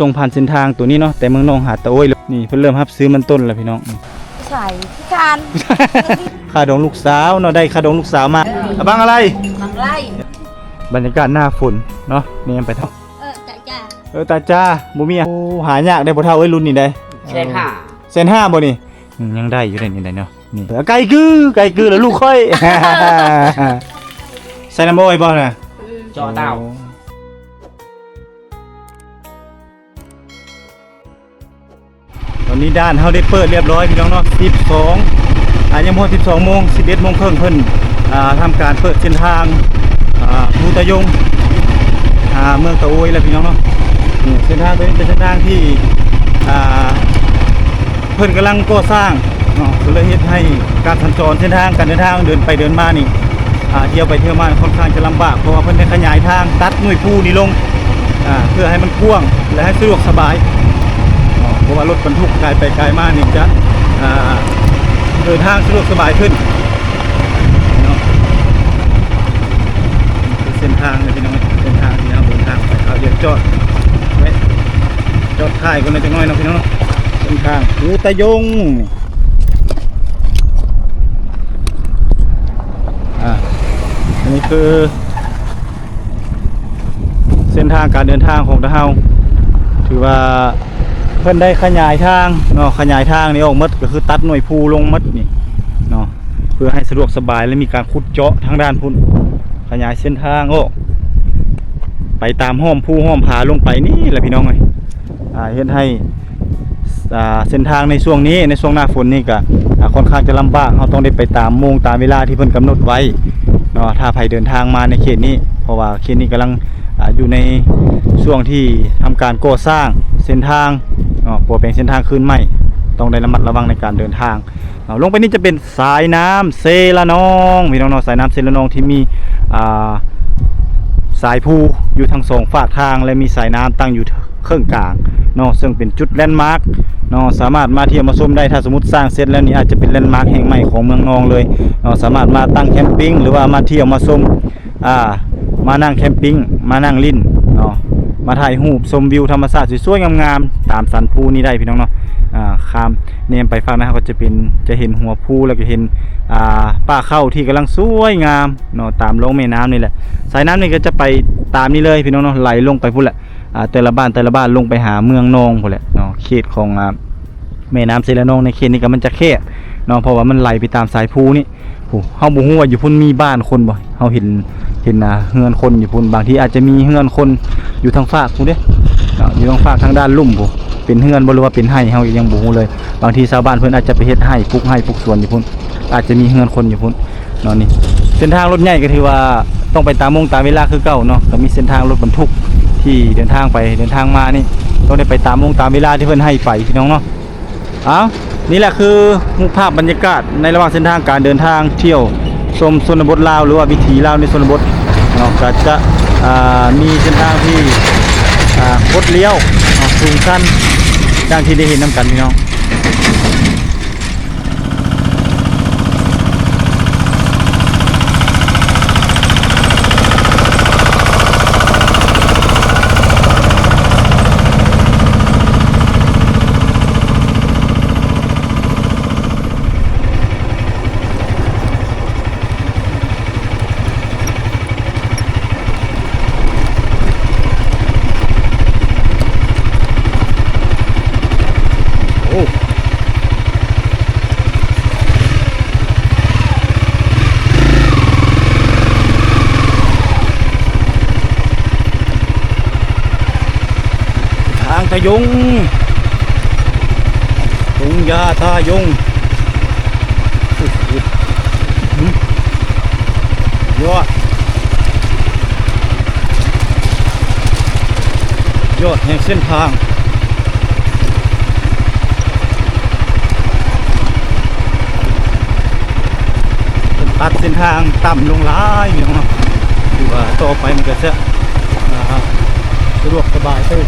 ສົ່ງຜ່ານເສັ້ນທາງໂຕນີ້ເນາະ ແຕ່ເມືອງນອງຫາຕາໂອ້ຍ. ນີ້ເພິ່ນເລີ່ມຮັບຊື້ມັນຕົ້ນແລ້ວພີ່ນ້ອງ. ໃສ່ພິການ ຄ່າດອງລູກສາວເນາະ ໄດ້ຄ່າດອງລູກສາວມາ. ເອີ ອາ ບັງອາໄລ ບັງໄລ. ບັນຍາກາດໜ້າຝົນເນາະ ແນມໄປເທາະ. ເອີ ຕາຈ້າ ເອີ ຕາຈ້າ ບໍ່ມີ. ໂອ້ ຫາຍາກໄດ໋ພໍ່ເຖົ້າເອີຍ ລຸ້ນນີ້ໄດ໋. ແສນຫ້າ ແສນຫ້າບໍ່ນີ້? ອືມ ຍັງໄດ້ຢູ່ເດ້ນີ້ໄດ໋ເນາະ. ນີ້ ເອີ ໄກ່ກື ໄກ່ກື ແລ້ວລູກຂ້ອຍ ໃສ່ນ້ຳອ້ອຍບໍ່ນະ? ເຈາະເຕົ້າ. ຕອນນີ້ດ່ານເຮົາໄດ້ເປີດລຽບຮ້ອຍພີ່ນ້ອງເນາະ ສິບສອງ ອ່າ ຍັງບໍ່ຮອດສິບສອງໂມງ ສິບເອັດໂມງເຄິ່ງເພິ່ນ ອ່າ ທຳການເປີດເສັ້ນທາງ ອ່າ ພູຕາຍົງ ຫາເມືອງຕາໂອ້ຍແລ້ວພີ່ນ້ອງເນາະ. ນີ້ເສັ້ນທາງໂຕນີ້ເປັນເສັ້ນທາງທີ່ ອ່າ ເພິ່ນກຳລັງກໍ່ສ້າງເນາະ ກໍເລີຍເຮັດໃຫ້ການສັນຈອນເສັ້ນທາງການເດີນທາງເດີນໄປເດີນມານີ້ ອ່າ ທ່ຽວໄປທ່ຽວມາຂ້ອນຂ້າງຈະລຳບາກ ເພາະວ່າເພິ່ນໄດ້ຂະຫຍາຍທາງຕັດໜ່ວຍພູນີ້ລົງ ອ່າ ເພື່ອໃຫ້ມັນກວ້າງ ແລະ ໃຫ້ສະດວກສະບາຍເນາະ ເພາະວ່າລົດບັນທຸກກາຍໄປກາຍມານີ້ຈະ ອ່າ ເດີນທາງສະດວກສະບາຍຂຶ້ນເນາະ. ນີ້ຄືເສັ້ນທາງເດີພີ່ນ້ອງ ເສັ້ນທາງທີ່ເຮົາເດີນທາງໄປ. ເອົາ ດຽວຈອດແວະ ຈອດຖ່າຍກ່ອນໜ້ອຍຈັກໜ້ອຍເນາະພີ່ນ້ອງເນາະ. ເສັ້ນທາງພູຕາຍົງ ອ່າ ອັນນີ້ຄືເສັ້ນທາງການເດີນທາງຂອງເຮົາ ຖືວ່າເພິ່ນໄດ້ຂະຫຍາຍທາງເນາະ ຂະຫຍາຍທາງນີ້ອອກໝົດ ກໍຄືຕັດໜ່ວຍພູລົງໝົດນີ້ເນາະ ເພື່ອໃຫ້ສະດວກສະບາຍ ແລະ ມີການຂຸດເຈາະທາງດ້ານພຸ້ນ ຂະຫຍາຍເສັ້ນທາງອອກ ໄປຕາມຮ່ອມພູຮ່ອມຜາລົງໄປນີ້ແຫຼະພີ່ນ້ອງເອີຍ. ອ່າ ເຮັດໃຫ້ ອ່າ ເສັ້ນທາງໃນຊ່ວງນີ້ ໃນຊ່ວງໜ້າຝົນນີ້ກະ ອ່າ ຂ້ອນຂ້າງຈະລຳບາກ ເຮົາຕ້ອງໄດ້ໄປຕາມໂມງຕາມເວລາທີ່ເພິ່ນກຳນົດໄວ້ເນາະ ຖ້າໃຜເດີນທາງມາໃນເຂດນີ້ ເພາະວ່າເຂດນີ້ກຳລັງ ອ່າ ຢູ່ໃນຊ່ວງທີ່ທຳການກໍ່ສ້າງເສັ້ນທາງເນາະ ປົວແປງເສັ້ນທາງຄືນໃໝ່ ຕ້ອງໄດ້ລະມັດລະວັງໃນການເດີນທາງ. ເອົາ ລົງໄປນີ້ຈະເປັນສາຍນ້ຳເຊລະນອງ ພີ່ນ້ອງເນາະ ສາຍນ້ຳເຊລະນອງທີ່ມີ ອ່າ ສາຍພູຢູ່ທັງສອງຟາກທາງ ແລະ ມີສາຍນ້ຳຕັ້ງຢູ່ເຄິ່ງກາງເນາະ ເຊິ່ງເປັນຈຸດແລນມາກເນາະ ສາມາດມາທ່ຽວມາຊົມໄດ້. ຖ້າສົມມຸດສ້າງເສັດແລ້ວນີ້ ອາດຈະເປັນແລນມາກແຫ່ງໃໝ່ຂອງເມືອງນອງເລີຍເນາະ ສາມາດມາຕັ້ງແຄມປິງ ຫຼືວ່າມາທ່ຽວມາຊົມ ອ່າ ມານັ່ງແຄມປິງ ມານັ່ງຫຼິ້ນເນາະ ມາຖ່າຍຮູບຊົມວິວທຳມະຊາດສວຍໆງາມໆ ຕາມສັນພູນີ້ໄດ້ພີ່ນ້ອງເນາະ. ອ່າ ຂ້າມແນມໄປຝັ່ງນັ້ນ ເຮົາກໍຈະເປັນ ຈະເຫັນຫົວພູ ແລ້ວກໍເຫັນ ອ່າ ປ່າເຂົ້າທີ່ກຳລັງສວຍງາມເນາະ ຕາມລ່ອງແມ່ນ້ຳນີ້ແຫຼະ. ສາຍນ້ຳນີ້ກໍຈະໄປຕາມນີ້ເລີຍພີ່ນ້ອງເນາະ ໄຫຼລົງໄປພຸ້ນແຫຼະ ອ່າ ແຕ່ລະບ້ານ ແຕ່ລະບ້ານລົງໄປຫາເມືອງນອງພຸ້ນແຫຼະເນາະ ເຂດຂອງ ອ່າ ແມ່ນ້ຳເຊລະນອງໃນເຂດນີ້ກໍມັນຈະແຄບເນາະ ເພາະວ່າມັນໄຫຼໄປຕາມສາຍພູນີ້. ໂອ້ ເຮົາບໍ່ຮູ້ວ່າຢູ່ພຸ້ນມີບ້ານຄົນບໍ່ ເຮົາເຫັນ ເຫັນ ອ່າ ເຮືອນຄົນຢູ່ພຸ້ນ ບາງທີອາດຈະມີເຮືອນຄົນຢູ່ທາງຟາກພຸ້ນເດ້ເນາະ ຢູ່ທາງຟາກທາງດ້ານລຸ່ມພຸ້ນ ເປັນເຮືອນບໍ່ ຫຼືວ່າເປັນໄຮ່ ເຮົາຍັງບໍ່ຮູ້ເລີຍ. ບາງທີຊາວບ້ານເພິ່ນອາດຈະໄປເຮັດໄຮ່ ປູກໄຮ່ ປູກສວນຢູ່ພຸ້ນ ອາດຈະມີເຮືອນຄົນຢູ່ພຸ້ນເນາະ. ນີ້ເສັ້ນທາງລົດໃຫຍ່ກໍຖືວ່າຕ້ອງໄປຕາມໂມງຕາມເວລາຄືເກົ່າເນາະ ກໍມີເສັ້ນທາງລົດບັນທຸກທີ່ເດີນທາງໄປເດີນທາງມານີ້ ຕ້ອງໄດ້ໄປຕາມໂມງຕາມເວລາທີ່ເພິ່ນໃຫ້ໄປ ພີ່ນ້ອງເນາະ. ເອົາ ນີ້ແຫຼະຄືຮູບພາບບັນຍາກາດໃນລະຫວ່າງເສັ້ນທາງການເດີນທາງທ່ຽວຊົມຊົນນະບົດລາວ ຫຼືວ່າວິຖີລາວໃນຊົນນະບົດເນາະ ກໍຈະ ອ່າ ມີເສັ້ນທາງທີ່ ອ່າ ຄົດລ້ຽວເນາະ ສູງຊັນ ດັ່ງທີ່ໄດ້ເຫັນນຳກັນ ພີ່ນ້ອງ. ໂອ້ ທາງຕາຍົງ ທົ່ງຫຍ້າຕາຍົງ. ຍອດ ຍອດແຫ່ງເສັ້ນທາງ ເພິ່ນຕັດເສັ້ນທາງຕ່ຳລົງຫຼາຍຢູ່ເນາະ ຖືວ່າຕໍ່ໄປມັນກໍຈະ ອ່າ ສະດວກສະບາຍຂຶ້ນ.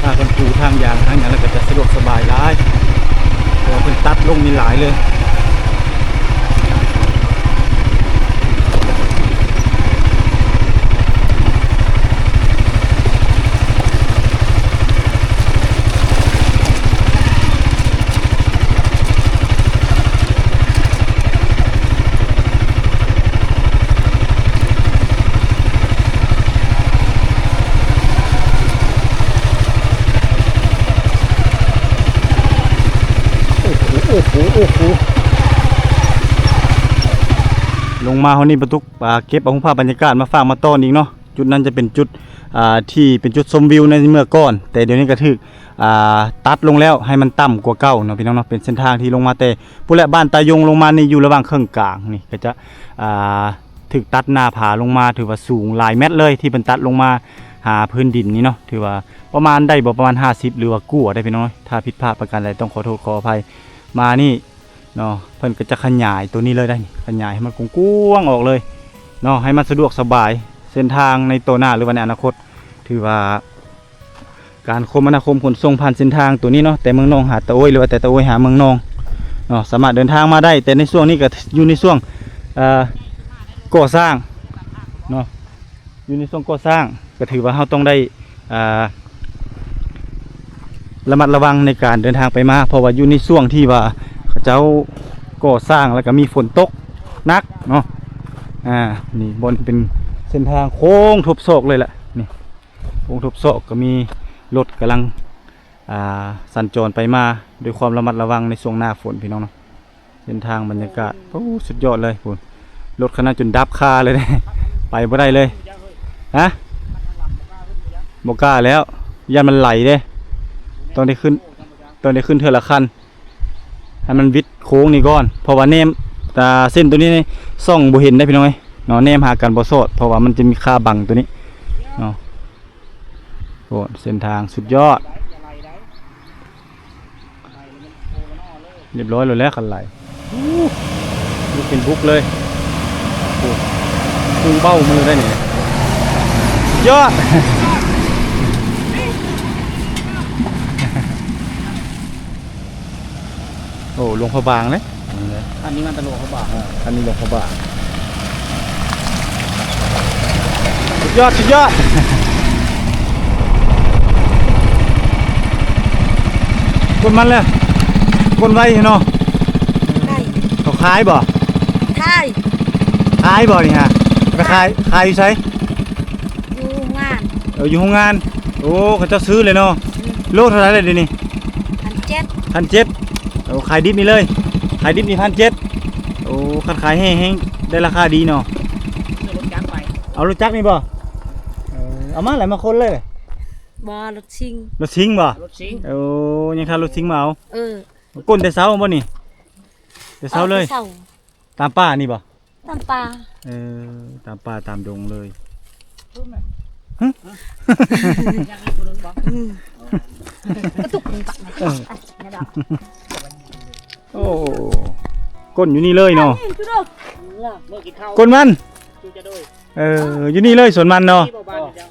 ຖ້າເພິ່ນປູທາງຢາງທາງຫຍັງແລ້ວກໍຈະສະດວກສະບາຍຫຼາຍ ເພາະວ່າເພິ່ນຕັດລົງນີ້ຫຼາຍເລີຍ. ໂ ມາຮອດນີ້ ປະຕຸກ ອ່າ ເກັບເອົາຮູບພາບບັນຍາກາດມາຝາກມາຕ້ອນອີກເນາະ. ຈຸດນັ້ນຈະເປັນຈຸດ ອ່າ ທີ່ເປັນຈຸດຊົມວິວໃນເມື່ອກ່ອນ, ແຕ່ດຽວນີ້ກໍຖືກ ອ່າ ຕັດລົງແລ້ວ ໃຫ້ມັນຕ່ຳກວ່າເກົ່າເນາະ ພີ່ນ້ອງເນາະ. ເປັນເສັ້ນທາງທີ່ລົງມາແຕ່ພຸ້ນແຫຼະ ບ້ານຕາຍົງ ລົງມານີ້ ຢູ່ລະຫວ່າງເຄິ່ງກາງນີ້ ກໍຈະ ອ່າ ຖືກຕັດໜ້າຜາລົງມາ ຖືວ່າສູງຫຼາຍແມັດເລີຍ ທີ່ເພິ່ນຕັດລົງມາຫາພື້ນດິນນີ້ເນາະ. ຖືວ່າປະມານ ໄດ້ບໍ່ປະມານຫ້າສິບ ຫຼືວ່າກວ່າໄດ໋ ພີ່ນ້ອງເອີຍ. ຖ້າຜິດພາດປະການໃດ ຕ້ອງຂໍໂທດຂໍອະໄພ. ມານີ້ເນາະ ເພິ່ນກໍຈະຂະຫຍາຍໂຕນີ້ເລີຍໄດ໋ ຂະຫຍາຍໃຫ້ມັນກວ້າງໆອອກເລີຍເນາະ ໃຫ້ມັນສະດວກສະບາຍ. ເສັ້ນທາງໃນຕໍ່ໜ້າ ຫຼືວ່າໃນອະນາຄົດ ຖືວ່າ ການຄົມມະນາຄົມຂົນສົ່ງຜ່ານເສັ້ນທາງໂຕນີ້ເນາະ ແຕ່ເມືອງນອງຫາຕາໂອ້ຍ ຫຼືວ່າແຕ່ຕາໂອ້ຍຫາເມືອງນອງເນາະ ສາມາດເດີນທາງມາໄດ້. ແຕ່ໃນຊ່ວງນີ້ກໍຢູ່ໃນຊ່ວງ ເອີ ກໍ່ສ້າງເນາະ ຢູ່ໃນຊ່ວງກໍ່ສ້າງ ກໍຖືວ່າເຮົາຕ້ອງໄດ້ ອ່າ ລະມັດລະວັງໃນການເດີນທາງໄປມາ ເພາະວ່າຢູ່ໃນຊ່ວງທີ່ວ່າເຂົາເຈົ້າກໍ່ສ້າງ ແລ້ວກໍມີຝົນຕົກໜັກເນາະ. ອ່າ ນີ້ບ່ອນເປັນເສັ້ນທາງໂຄ້ງທົບຊອກເລີຍແຫຼະ ນີ້ ໂຄ້ງທົບຊອກ ກໍມີລົດກຳລັງ ອ່າ ສັນຈອນໄປມາດ້ວຍຄວາມລະມັດລະວັງໃນຊ່ວງໜ້າຝົນ ພີ່ນ້ອງເນາະ. ເສັ້ນທາງບັນຍາກາດ ໂອ້ ສຸດຍອດເລີຍພຸ້ນ ລົດຄັນນັ້ນຈົນດັບຄາເລີຍເດ້ ໄປບໍ່ໄດ້ເລີຍ. ຮະ ບໍ່ກ້າແລ້ວ ຢ້ານມັນໄຫຼເດ້ ຕ້ອງໄດ້ຂຶ້ນ ຕ້ອງໄດ້ຂຶ້ນເທື່ອລະຄັນ ໃຫ້ມັນວິດໂຄ້ງນີ້ກ່ອນ ເພາະວ່າແນມ ອ່າ ເສັ້ນໂຕນີ້ສ່ອງບໍ່ເຫັນໄດ໋ ພີ່ນ້ອງເອີຍເນາະ ແນມຫາກັນບໍ່ສອດ ເພາະວ່າມັນຈະມີຄາບັງໂຕນີ້ເນາະ. ໂອ້ ເສັ້ນທາງສຸດຍອດ. ຮຽບຮ້ອຍໂລດແລ້ວຄັນໄຫຼ. ໂອ້ ເປັນບຸກເລີຍ. ໂອ້ ພຸງເບົ້າມືໄດ້ນີ້ ຍອດ. ໂອ້ ຫຼວງພະບາງເດ້. ອັນນີ້ມັນຕະຫຼວງພະບາງ. ອ່າ ອັນນີ້ຫຼວງພະບາງ. ສຸດຍອດ ສຸດຍອດ. ກົນມັນແລ້ວ ກົນໄວເນາະ. ໄດ້ ເຂົາຂາຍບໍ່? ຂາຍ ຂາຍບໍ່ນີ້ຮະ? ໄປຂາຍ ຂາຍຢູ່ໃສ? ຢູ່ໂຮງງານ. ເອີ ຢູ່ໂຮງງານ. ໂອ້ ເຂົາເຈົ້າຊື້ເລີຍເນາະ. ອືມ ໂລເທົ່າໃດລະດຽວນີ້? ພັນເຈັດ ພັນເຈັດ. ໂອ້ ຂາຍດິບນີ້ເລີຍ ຂາຍດິບນີ້ພັນເຈັດ. ໂອ້ ຄັນຂາຍແຫ້ງໄດ້ລາຄາດີເນາະ. ເອົາລົດຈັກໄປ ເອົາລົດຈັກນີ້ບໍ່? ເອີ ເອົາມາແລ້ວມາຄົນເລີຍ. ບໍ່ ລົດຊິງ ລົດຊິງບໍ່? ລົດຊິງ. ໂອ້ ຍັງຂາດລົດຊິງມາເອົາ. ເອີ ກົນແຕ່ເຊົ້າບໍ່ນີ້? ແຕ່ເຊົ້າເລີຍ ເອົາແຕ່ເຊົ້າ. ຕາມປ່ານີ້ບໍ່? ຕາມປ່າ. ເອີ ຕາມປ່າຕາມດົງເລີຍ. ຮະ? ອືມ ກະຕຸກ ເອີ ໂອ້ ກົນຢູ່ນີ້ເລີຍເນາະ. ກົນມັນ ເອີ ຢູ່ນີ້ເລີຍສວນມັນເນາະ.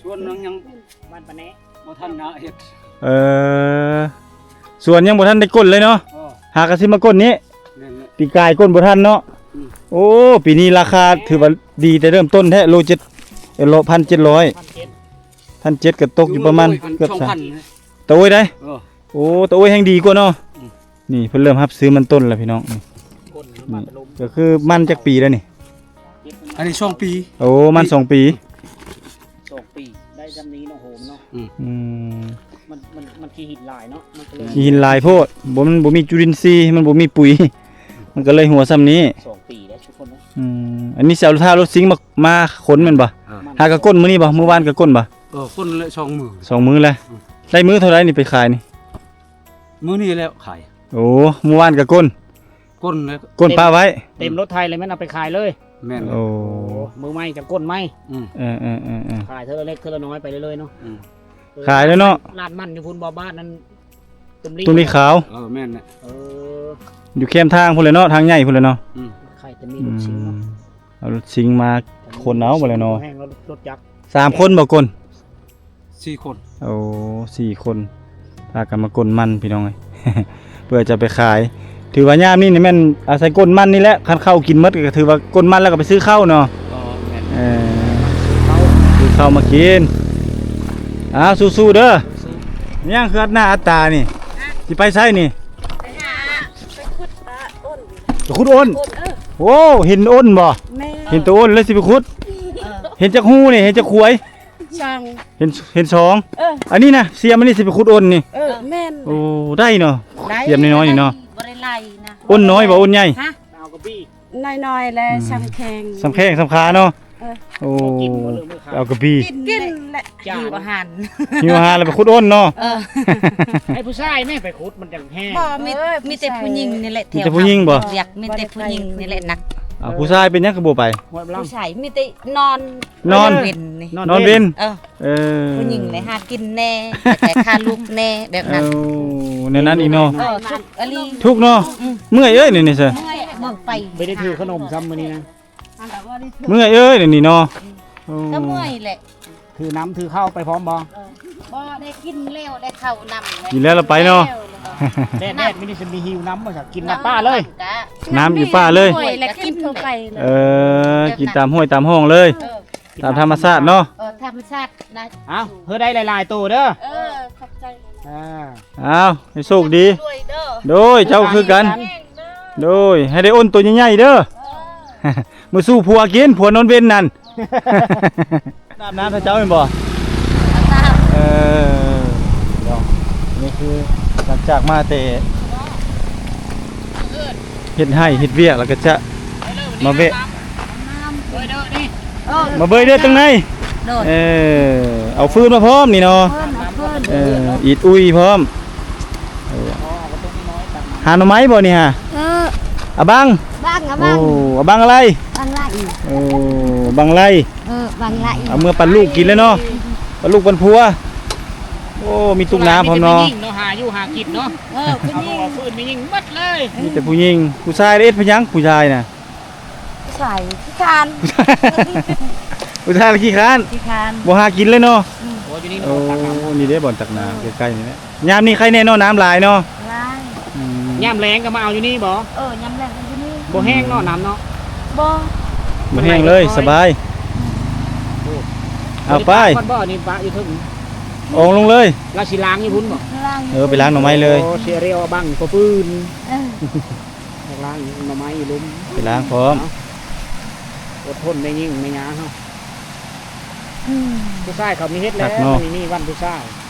ສວນຍັງ ບ້ານປາແນ ບໍ່ທັນນະເຮັດ. ເອີ ສວນຍັງບໍ່ທັນໄດ້ກົນເລີຍເນາະ. ເອີ ຫາກະຊິມາກົນນີ້. ແມ່ນແຫຼະ ປີກາຍກົນບໍ່ທັນເນາະ. ອືມ ໂອ້ ປີນີ້ລາຄາຖືວ່າດີແຕ່ເລີ່ມຕົ້ນແທ້. ໂລເຈັດ ເອີ ໂລ ພັນເຈັດຮ້ອຍ ພັນເຈັດ ພັນເຈັດ ກໍຕົກຢູ່ປະມານເກືອບສາມພັນ. ຕາໂອ້ຍໄດ໋. ເອີ ໂອ້ ຕາໂອ້ຍແຮ່ງດີກວ່າເນາະ. ອືມ ນີ້ເພິ່ນເລີ່ມຮັບຊື້ມັນຕົ້ນແລ້ວ ພີ່ນ້ອງ. ນີ້ ນີ້ ມັນຕະລຸມ ກໍຄືມັນຈັກປີແລ້ວນີ້? ອັນນີ້ສອງປີ. ໂອ້ ມັນສອງປີ ສອງປີ ໄດ້ຊ່ຳນີ້ເນາະ ໂຮມເນາະ. ອືມ ອືມ ມັນ ມັນ ມັນຂີ້ຫີນຫຼາຍເນາະ ມັນກໍເລີຍ ຂີ້ຫີນຫຼາຍໂພດ. ບໍ່ ມັນບໍ່ມີຈຸລິນຊີ ມັນບໍ່ມີປຸ໋ຍ ມັນກໍເລີຍຫົວຊ່ຳນີ້. ສອງປີແລ້ວທຸກຄົນເນາະ. ອືມ ອັນນີ້ຊິເອົາຖ້າລົດຊິງມາ ມາຂົນແມ່ນບໍ່? ອ່າ ຫາກະກົນມື້ນີ້ບໍ່? ມື້ວານກະກົນບໍ່? ເອີ ກົນແລ້ວສອງມື້ ສອງມື້ແລ້ວ. ອືມ ໄດ້ມື້ເທົ່າໃດນີ້ໄປຂາຍນີ້? ມື້ນີ້ແລ້ວຂາຍ. ໂອ້ ມື້ວານກະກົນ ກົນແລ້ວ ກົນປະໄວ້ ເຕັມລົດໄຖເລີຍ ແມ່ນເອົາໄປຂາຍເລີຍ. ແມ່ນ. ໂອ້ ໂອ້ ມື້ໃໝ່ຈະກົນໃໝ່. ອືມ ເອີໆໆໆ ຂາຍເທື່ອລະເລັກເທື່ອລະນ້ອຍໄປເລື້ອຍໆເນາະ. ອືມ ເອີ ຂາຍເລີຍເນາະ. ລາດມັນຢູ່ພຸ້ນບໍ່? ບ້ານນັ້ນ ຕຸ້ມລີຂາວ. ເອີ ແມ່ນແຫຼະ. ເອີ ຢູ່ແຄມທາງພຸ້ນແຫຼະເນາະ ທາງໃຫຍ່ພຸ້ນແຫຼະເນາະ. ອືມ ຂາຍແຕ່ມີລົດຊິງເນາະ. ອືມ ເອົາລົດຊິງມາຂົນເອົາບັດແລ້ວເນາະ. ແຮງເອົາລົດຈັກ. ສາມຄົນບໍ່ກົນ? ສີ່ຄົນ. ໂອ້ ສີ່ຄົນ ພາກັນມາກົນມັນພີ່ນ້ອງເອີຍ ເພື່ອຈະໄປຂາຍ. ຖືວ່າຍາມນີ້ນີ້ແມ່ນອາໄສກົນມັນນີ້ແຫຼະ ຄັນເຂົ້າກິນໝົດກໍຖືວ່າກົນມັນແລ້ວກໍໄປຊື້ເຂົ້າເນາະ. ອໍ ແມ່ນ. ເອີ ຊື້ເຂົ້າ ຊື້ເຂົ້າມາກິນ. ອ້າວ ສູ້ໆເດີ. ຫຍັງຄືອັດໜ້າອັດຕານີ້? ຊິໄປໃສນີ້? ໄປຫາ ໄປຂຸດປາໂອ້ນ ໄປຂຸດໂອ້ນ. ເອີ ໂອ້ ເຫັນໂອ້ນບໍ່? ແມ່ນ ເຫັນໂຕໂອ້ນແລ້ວຊິໄປຂຸດ. ເອີ ເຫັນຈັກຮູນີ້? ເຫັນຈັກຂວຍ? ສອງ. ເຫັນ ເຫັນສອງ. ເອີ ອັນນີ້ນະ ສຽມອັນນີ້ຊິໄປຂຸດໂອ້ນນີ້. ເອີ ແມ່ນ. ໂອ້ ໄດ້ເນາະ ໄດ້ ສຽມນ້ອຍໆນີ້ເນາະ. ບໍ່ໄດ້ໄລ່ນະ. ໂອ້ນນ້ອຍບໍ່ ໂອ້ນໃຫຍ່? ຮະ ເອົາກະປີ້. ນ້ອຍໆ ແລະ ອືມ ສ່ຳແຂ້ງ ສ່ຳແຂ້ງສ່ຳຂາເນາະ. ເອີ ໂອ້ ກິນບໍ່ເລີຍມື້ຄ່ຳ ເອົາກະປີ ກິນແຫຼະ ຫິວອາຫານ ຫິວອາຫານແລ້ວໄປຂຸດອົນເນາະ. ເອີ ໃຫ້ຜູ້ຊາຍແມ່ໄປຂຸດມັນຈັ່ງແຮງ. ບໍ່ ມີ ເອີ ມີແຕ່ຜູ້ຍິງນີ້ແຫຼະ ມີແຕ່ຜູ້ຍິງບໍ່? ວຽກມີແຕ່ຜູ້ຍິງນີ້ແຫຼະໜັກ. ເອົາ ຜູ້ຊາຍເປັນຫຍັງຄືບໍ່ໄປ? ຜູ້ຊາຍມີແຕ່ນອນ ນອນ ນອນເວັນນີ້ ນອນເວັນ ເອີ ເອີ ຜູ້ຍິງໄດ້ຫາກິນແດ່ ແຕ່ຄ່າລູກແດ່ ແບບນັ້ນ. ໂອ້ ແນວນັ້ນອີກເນາະ. ເອີ ທຸກອີ່ຫຼີ ທຸກເນາະ. ອືມ ເມື່ອຍເອີຍ ນີ້ ນີ້ຊະ ເມື່ອຍ ເບິ່ງໄປ ບໍ່ໄດ້ຖືຂະໜົມຊ້ຳມື້ນີ້ນະ. ເມື່ອຍເອີຍ ນີ້ເນາະ. ໂອ້ ກໍເມື່ອຍແຫຼະ ຖືນ້ຳຖືເຂົ້າໄປພ້ອມບໍ່? ເອີ ບໍ່ ໄດ້ກິນແລ້ວ ໄດ້ເຂົ້ານຳ ກິນແລ້ວລະໄປເນາະ. ແລ້ວ ແດດໆ ມື້ນີ້ຊິມີຫິວນ້ຳບໍ່ຊະ? ກິນນ້ຳປ່າເລີຍ ນ້ຳຢູ່ປ່າເລີຍ ຫ້ວຍ ແລະ ກິນທົ່ວໄປເລີຍ. ເອີ ກິນຕາມຫ້ວຍຕາມຮ່ອງເລີຍ. ເອີ ຕາມທຳມະຊາດເນາະ. ເອີ ທຳມະຊາດນະ. ເອົາ ເຮີໄດ້ຫຼາຍໆໂຕເດີ. ເອີ ຂອບໃຈ. ອ່າ ເອົາ ໃຫ້ໂຊກດີ. ໂດຍ ເຈົ້າຄືກັນ. ໂດຍ ໃຫ້ໄດ້ອົນໂຕໃຫຍ່ໆເດີ. ເອີ ມື້ສູ່ຜົວກິນ ຜົວນອນເວັນນັ້ນ. ອາບນ້ຳໃຫ້ເຈົ້າແມ່ນບໍ່? ອາບນ້ຳ. ເອີ ເນາະ ນີ້ຄືຫຼັງຈາກມາແຕ່ເຮັດໄຮ່ເຮັດວຽກ ແລ້ວກໍຈະມາແວະ ມາເບິ່ງເດີ ເອີ ມາເບິ່ງເດີ ຕາງໃນ. ໂດຍ ເອີ ເອົາຟືນມາພ້ອມນີ້ເນາະ. ເອີ ເອົາຟືນ ເອີ ອີດອຸ້ຍພ້ອມ. ເອີ ຫາໜໍ່ໄມ້ບໍ່ນີ້ຫາ? ເອີ ອາບັງ ບັງ ອາບັງ. ໂອ້ ອາບັງອະໄລ? ບັງໄລ. ໂອ້ ບັງໄລ. ເອີ ບັງໄລ ເອົາເມືອປັ່ນລູກກິນເລີຍເນາະ ປັ່ນລູກປັ່ນຜົວ. ໂອ້ ມີຕຸກນາພ້ອມເນາະ. ມີແຕ່ຜູ້ຍິງເນາະ ຫາຢູ່ຫາກິນເນາະ. ເອີ ຜູ້ຍິງ ເອົາເອົາຟືນ ມີຍິງໝົດເລີຍ ມີແຕ່ຜູ້ຍິງ. ຜູ້ຊາຍເຮັດເປັນຫຍັງ? ຜູ້ຊາຍນະ ຜູ້ຊາຍຂີ້ຄ້ານ ຜູ້ຊາຍຂີ້ຄ້ານ ຂີ້ຄ້ານ ບໍ່ຫາກິນເລີຍເນາະ. ອືມ ໂອ້ ຢູ່ນີ້ ໂອ້ ນີ້ເດ້ບ່ອນຕັກນ້ຳ ເອີ ໃກ້ໆນີ້ແຫຼະ. ຍາມນີ້ໃຄແນ່ເນາະ ນ້ຳຫຼາຍເນາະ. ຫຼາຍ. ອືມ ຍາມແລ້ງກໍມາເອົາຢູ່ນີ້ບໍ່? ເອີ ຍາມແລ້ງກໍຢູ່ນີ້. ບໍ່ແຫ້ງເນາະ ອືມ ນ້ຳເນາະ. ບໍ່ ບໍ່ແຫ້ງເລີຍ ສະບາຍ. ອືມ ໂອ້ ເອົາໄປ ກ່ອນບໍ່? ນີ້ປະຢູ່ເທິງ ອອງລົງເລີຍ. ລາວຊິລ້າງຢູ່ພຸ້ນບໍ່? ເອີ ໄປລ້າງໜໍ່ໄມ້ເລີຍ. ໂອ້ ຊິເອົາບັງກໍປືນ. ເອີ ອາບນ້ຳໜໍ່ໄມ້ຢູ່ລຸ່ມ ໄປລ້າງພ້ອມ. ເອົາ ອົດທົນແມ່ຍິງແມ່ຍາເຮົາ. ອືມ ຜູ້ຊາຍເຂົາມີເຮັດແລ້ວ ຄັກເນາະ ມື້ນີ້ວັນຜູ້ຊາຍ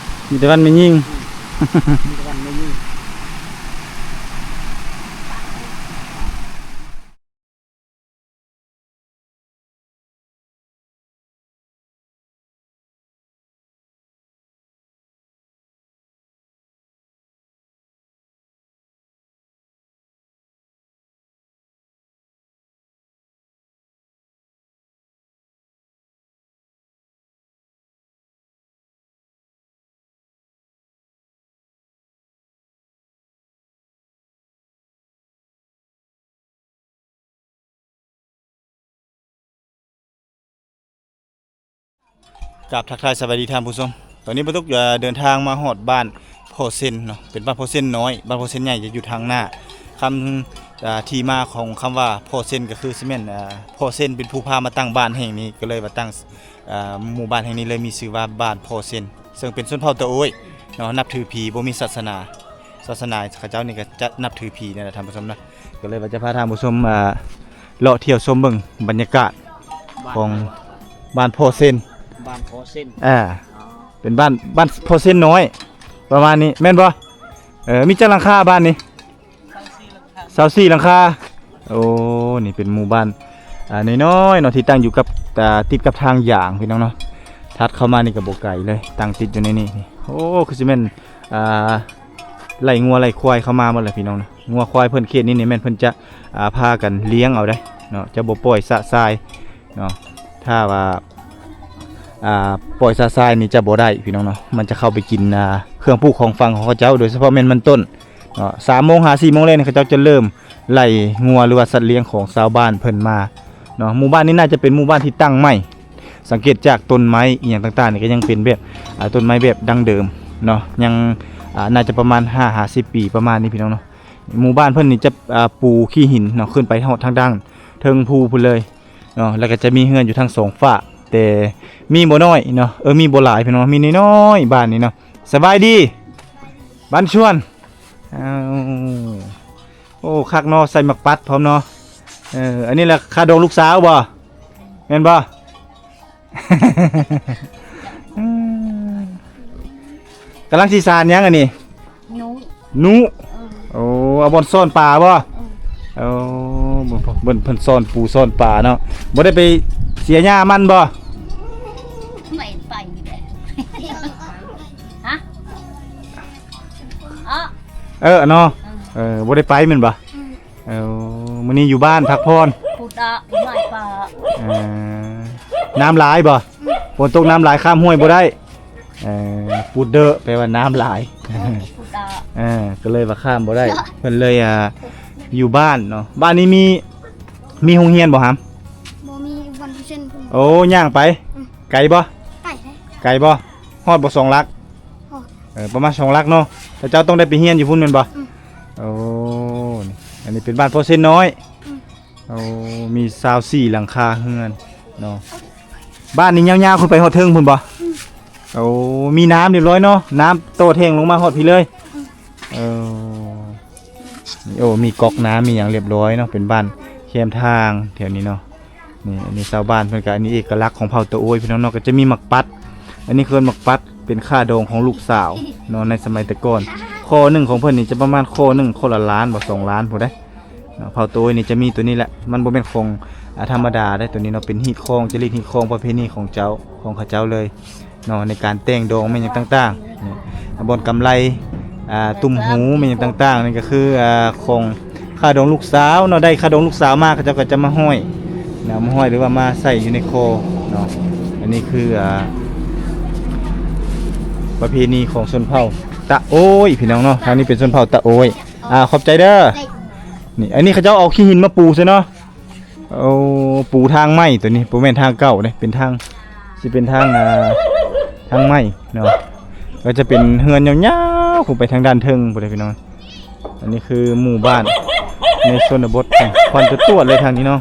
ມີແຕ່ວັນແມ່ຍິງ. ອືມ ມີແຕ່ວັນແມ່ຍິງ. ກາບທັກທາຍສະບາຍດີທ່ານຜູ້ຊົມ. ຕອນນີ້ປາຕຸກ ເດີນທາງມາຮອດບ້ານພໍ່ເຊັນເນາະ ເປັນບ້ານພໍ່ເຊັນນ້ອຍ. ບ້ານພໍ່ເຊັນໃຫຍ່ຈະຢູ່ທາງໜ້າ. ຄຳ ເອີ ທີ່ມາຂອງຄຳວ່າພໍ່ເຊັນ ກໍຄືຊິແມ່ນ ເອີ ພໍ່ເຊັນເປັນຜູ້ພາມາຕັ້ງບ້ານແຫ່ງນີ້ ກໍເລີຍວ່າຕັ້ງ ເອີ ໝູ່ບ້ານແຫ່ງນີ້ເລີຍມີຊື່ວ່າບ້ານພໍ່ເຊັນ ເຊິ່ງເປັນຊົນເຜົ່າຕາໂອ້ຍເນາະ ນັບຖືຜີ ບໍ່ມີສາສະໜາ. ສາສະໜາເຂົາເຈົ້ານີ້ກໍຈະນັບຖືຜີນີ້ແຫຼະທ່ານຜູ້ຊົມເນາະ. ກໍເລີຍວ່າຈະພາທ່ານຜູ້ຊົມ ອ່າ ເລາະທ່ຽວຊົມເບິ່ງບັນຍາກາດຂອງບ້ານພໍ່ເຊັນ. ບ້ານພໍ່ເຊັນ ອ່າ ເປັນບ້ານ ບ້ານພໍ່ເຊັນນ້ອຍ ປະມານນີ້ແມ່ນບໍ່? ເອີ ມີຈັກຫຼັງຄາບ້ານນີ້? ຊາວສີ່ຫຼັງຄາ. ໂອ້ ນີ້ເປັນໝູ່ບ້ານ ອ່າ ນ້ອຍໆເນາະ ທີ່ຕັ້ງຢູ່ກັບ ອ່າ ຕິດກັບທາງຢາງ ພີ່ນ້ອງເນາະ. ຖັດເຂົ້າມານີ້ກໍບໍ່ໄກເລີຍ ຕັ້ງຕິດຢູ່ໃນນີ້. ໂອ້ ຄືຊິແມ່ນ ອ່າ ໄລ່ງົວໄລ່ຄວາຍເຂົ້າມາໝົດແຫຼະ ພີ່ນ້ອງເນາະ. ງົວຄວາຍເພິ່ນເຂດນີ້ນີ້ແມ່ນເພິ່ນຈະ ອ່າ ພາກັນລ້ຽງເອົາເດ້ເນາະ ຈະບໍ່ປ່ອຍຊະຊາຍເນາະ. ຖ້າວ່າ ອ່າ ປ່ອຍຊະຊາຍນີ້ຈະບໍ່ໄດ້ ພີ່ນ້ອງເນາະ ມັນຈະເຂົ້າໄປກິນ ອ່າ ເຄື່ອງປູກຂອງຝັງຂອງເຂົາເຈົ້າ ໂດຍສະເພາະແມ່ນມັນຕົ້ນເນາະ. ສາມໂມງຫາສີ່ໂມງແລງນີ້ ເຂົາເຈົ້າຈະເລີ່ມໄລ່ງົວ ຫຼືວ່າສັດລ້ຽງຂອງຊາວບ້ານເພິ່ນມາເນາະ. ໝູ່ບ້ານນີ້ໜ້າຈະເປັນໝູ່ບ້ານທີ່ຕັ້ງໃໝ່ ສັງເກດຈາກຕົ້ນໄມ້ອີ່ຫຍັງຕ່າງໆນີ້ ກໍຍັງເປັນແບບ ອ່າ ຕົ້ນໄມ້ແບບດັ້ງເດີມເນາະ ຍັງ ອ່າ ໜ້າຈະປະມານຫ້າຫາສິບປີປະມານນີ້ ພີ່ນ້ອງເນາະ. ໝູ່ບ້ານເພິ່ນນີ້ຈະ ອ່າ ປູຂີ້ຫີນເນາະ ຂຶ້ນໄປຮອດທາງດ້ານເທິງພູພຸ້ນເລີຍເນາະ ແລ້ວກໍຈະມີເຮືອນຢູ່ທັງສອງຟາກ ແຕ່ມີບໍ່ນ້ອຍເນາະ ເອີ ມີບໍ່ຫຼາຍ ພີ່ນ້ອງ ມີນ້ອຍໆ ບ້ານນີ້ເນາະ. ສະບາຍດີ ບ້ານຊວນ. ອ້າວ ໂອ້ ຄັກເນາະ ໃສ່ໝາກປັດພ້ອມເນາະ. ເອີ ອັນນີ້ລະຄາດອງລູກສາວບໍ່? ແມ່ນບໍ່? ກຳລັງຊິສານຫຍັງອັນນີ້? ນຸ ນຸ. ເອີ ໂອ້ ເອົາບ່ອນຊ້ອນປາບໍ່? ເອີ ໂອ້ ເພິ່ນ ເພິ່ນ ເພິ່ນຊ້ອນປູຊ້ອນປາເນາະ. ບໍ່ໄດ້ໄປເສຍຫຍ້າມັນບໍ່? ໄປ ໄປຢູ່ແຫຼະ. ຮະ? ເອີ ເນາະ. ເອີ ບໍ່ໄດ້ໄປແມ່ນບໍ່? ເອີ ມື້ນີ້ຢູ່ບ້ານພັກຜ່ອນ. ພຸດອະ ໄມ້ປ່າ. ເອີ ນ້ຳຫຼາຍບໍ່? ຝົນຕົກນ້ຳຫຼາຍ ຂ້າມຫ້ວຍບໍ່ໄດ້. ເອີ ປູດເດີ ແປວ່ານ້ຳຫຼາຍ. ເອີ ກໍເລີຍວ່າຂ້າມບໍ່ໄດ້. ເພິ່ນເລີຍ ອ່າ ຢູ່ບ້ານເນາະ. ບ້ານນີ້ມີ ມີໂຮງຮຽນບໍ່ຫຳ? ບໍ່ມີ ຢູ່ບ້ານເປີເຊັນພຸ້ນ. ໂອ້ ຍ່າງໄປ? ອືມ. ໄກບໍ່? ໄກເດ້. ໄກບໍ່? ຮອດບໍ່ ສອງຫຼັກ? ຮອດ. ເອີ ປະມານສອງຫຼັກເນາະ. ແລ້ວເຈົ້າຕ້ອງໄດ້ໄປຮຽນຢູ່ພຸ້ນແມ່ນບໍ່? ອືມ. ໂອ້ ນີ້ ອັນນີ້ເປັນບ້ານເປີເຊັນນ້ອຍ. ອືມ. ໂອ້ ມີຊາວສີ່ຫຼັງຄາເຮືອນເນາະ. ບ້ານນີ້ຍາວໆຂຶ້ນໄປຮອດເທິງພຸ້ນບໍ່? ອືມ. ໂອ້ ມີນ້ຳຮຽບຮ້ອຍເນາະ, ນ້ຳຕໍ່ແທງລົງມາຮອດພີ້ເລີຍ. ອືມ. ເອີ ໂອ້ ມີກັອກນ້ຳ ມີຫຍັງຮຽບຮ້ອຍເນາະ, ເປັນບ້ານແຄມທາງແຖວນີ້ເນາະ. ນີ້ ອັນນີ້ຊາວບ້ານເພິ່ນກໍ ອັນນີ້ເອກະລັກຂອງເຜົ່າຕາໂອ້ຍ ພີ່ນ້ອງເນາະ, ກໍຈະມີໝາກປັດ. ອັນນີ້ເອີ້ນໝາກປັດ ເປັນຄ່າດອງຂອງລູກສາວເນາະ ໃນສະໄໝແຕ່ກ່ອນ. ຂໍ້ໜຶ່ງຂອງເພິ່ນນີ້ຈະປະມານຂໍ້ໜຶ່ງ ຂໍ້ລະລ້ານບໍ່ ສອງລ້ານພຸ້ນເດ້. ເນາະ ເຜົ່າໂຕຍນີ້ຈະມີໂຕນີ້ແຫຼະ, ມັນບໍ່ແມ່ນຂອງ ອາ ທຳມະດາເດ້. ໂຕນີ້ເນາະ ເປັນຮີດຄອງ ຈາລິກຮີດຄອງປະເພນີຂອງເຈົ້າ ຂອງເຂົາເຈົ້າເລີຍເນາະ ໃນການແຕ່ງດອງແມ່ນຫຍັງຕ່າງໆ. ນີ້ ບ່ອນກຳໄລ ອ່າ ຕຸ້ມຫູແມ່ນຫຍັງຕ່າງໆ ນີ້ກໍຄື ອ່າ ຂອງຄ່າດອງລູກສາວເນາະ, ໄດ້ຄ່າດອງລູກສາວມາ ເຂົາເຈົ້າກໍຈະມາຫ້ອຍນະ, ມາຫ້ອຍ ຫຼືວ່າມາໃສ່ຢູ່ໃນຄໍເນາະ. ອັນນີ້ຄື ອ່າ ປະເພນີຂອງຊົນເຜົ່າຕາໂອ້ຍ ພີ່ນ້ອງເນາະ, ທາງນີ້ເປັນຊົນເຜົ່າຕາໂອ້ຍ. ອ່າ ຂອບໃຈເດີ. ນີ້ ອັນນີ້ເຂົາເຈົ້າເອົາຂີ້ຫີນມາປູໃສ່ເນາະ. ໂອ້ ປູທາງໃໝ່ໂຕນີ້ ບໍ່ແມ່ນທາງເກົ່າເດ້ ເປັນທາງ ຊິເປັນທາງ ອ່າ ທາງໃໝ່ເນາະ. ກໍຈະເປັນເຮືອນຍາວໆຂຶ້ນໄປທາງດ້ານເທິງພຸ້ນເດ້ ພີ່ນ້ອງ. ອັນນີ້ຄືໝູ່ບ້ານໃນຊົນນະບົດຂອງຂວັນຕົວດໆເລີຍທາງນີ້ເນາະ.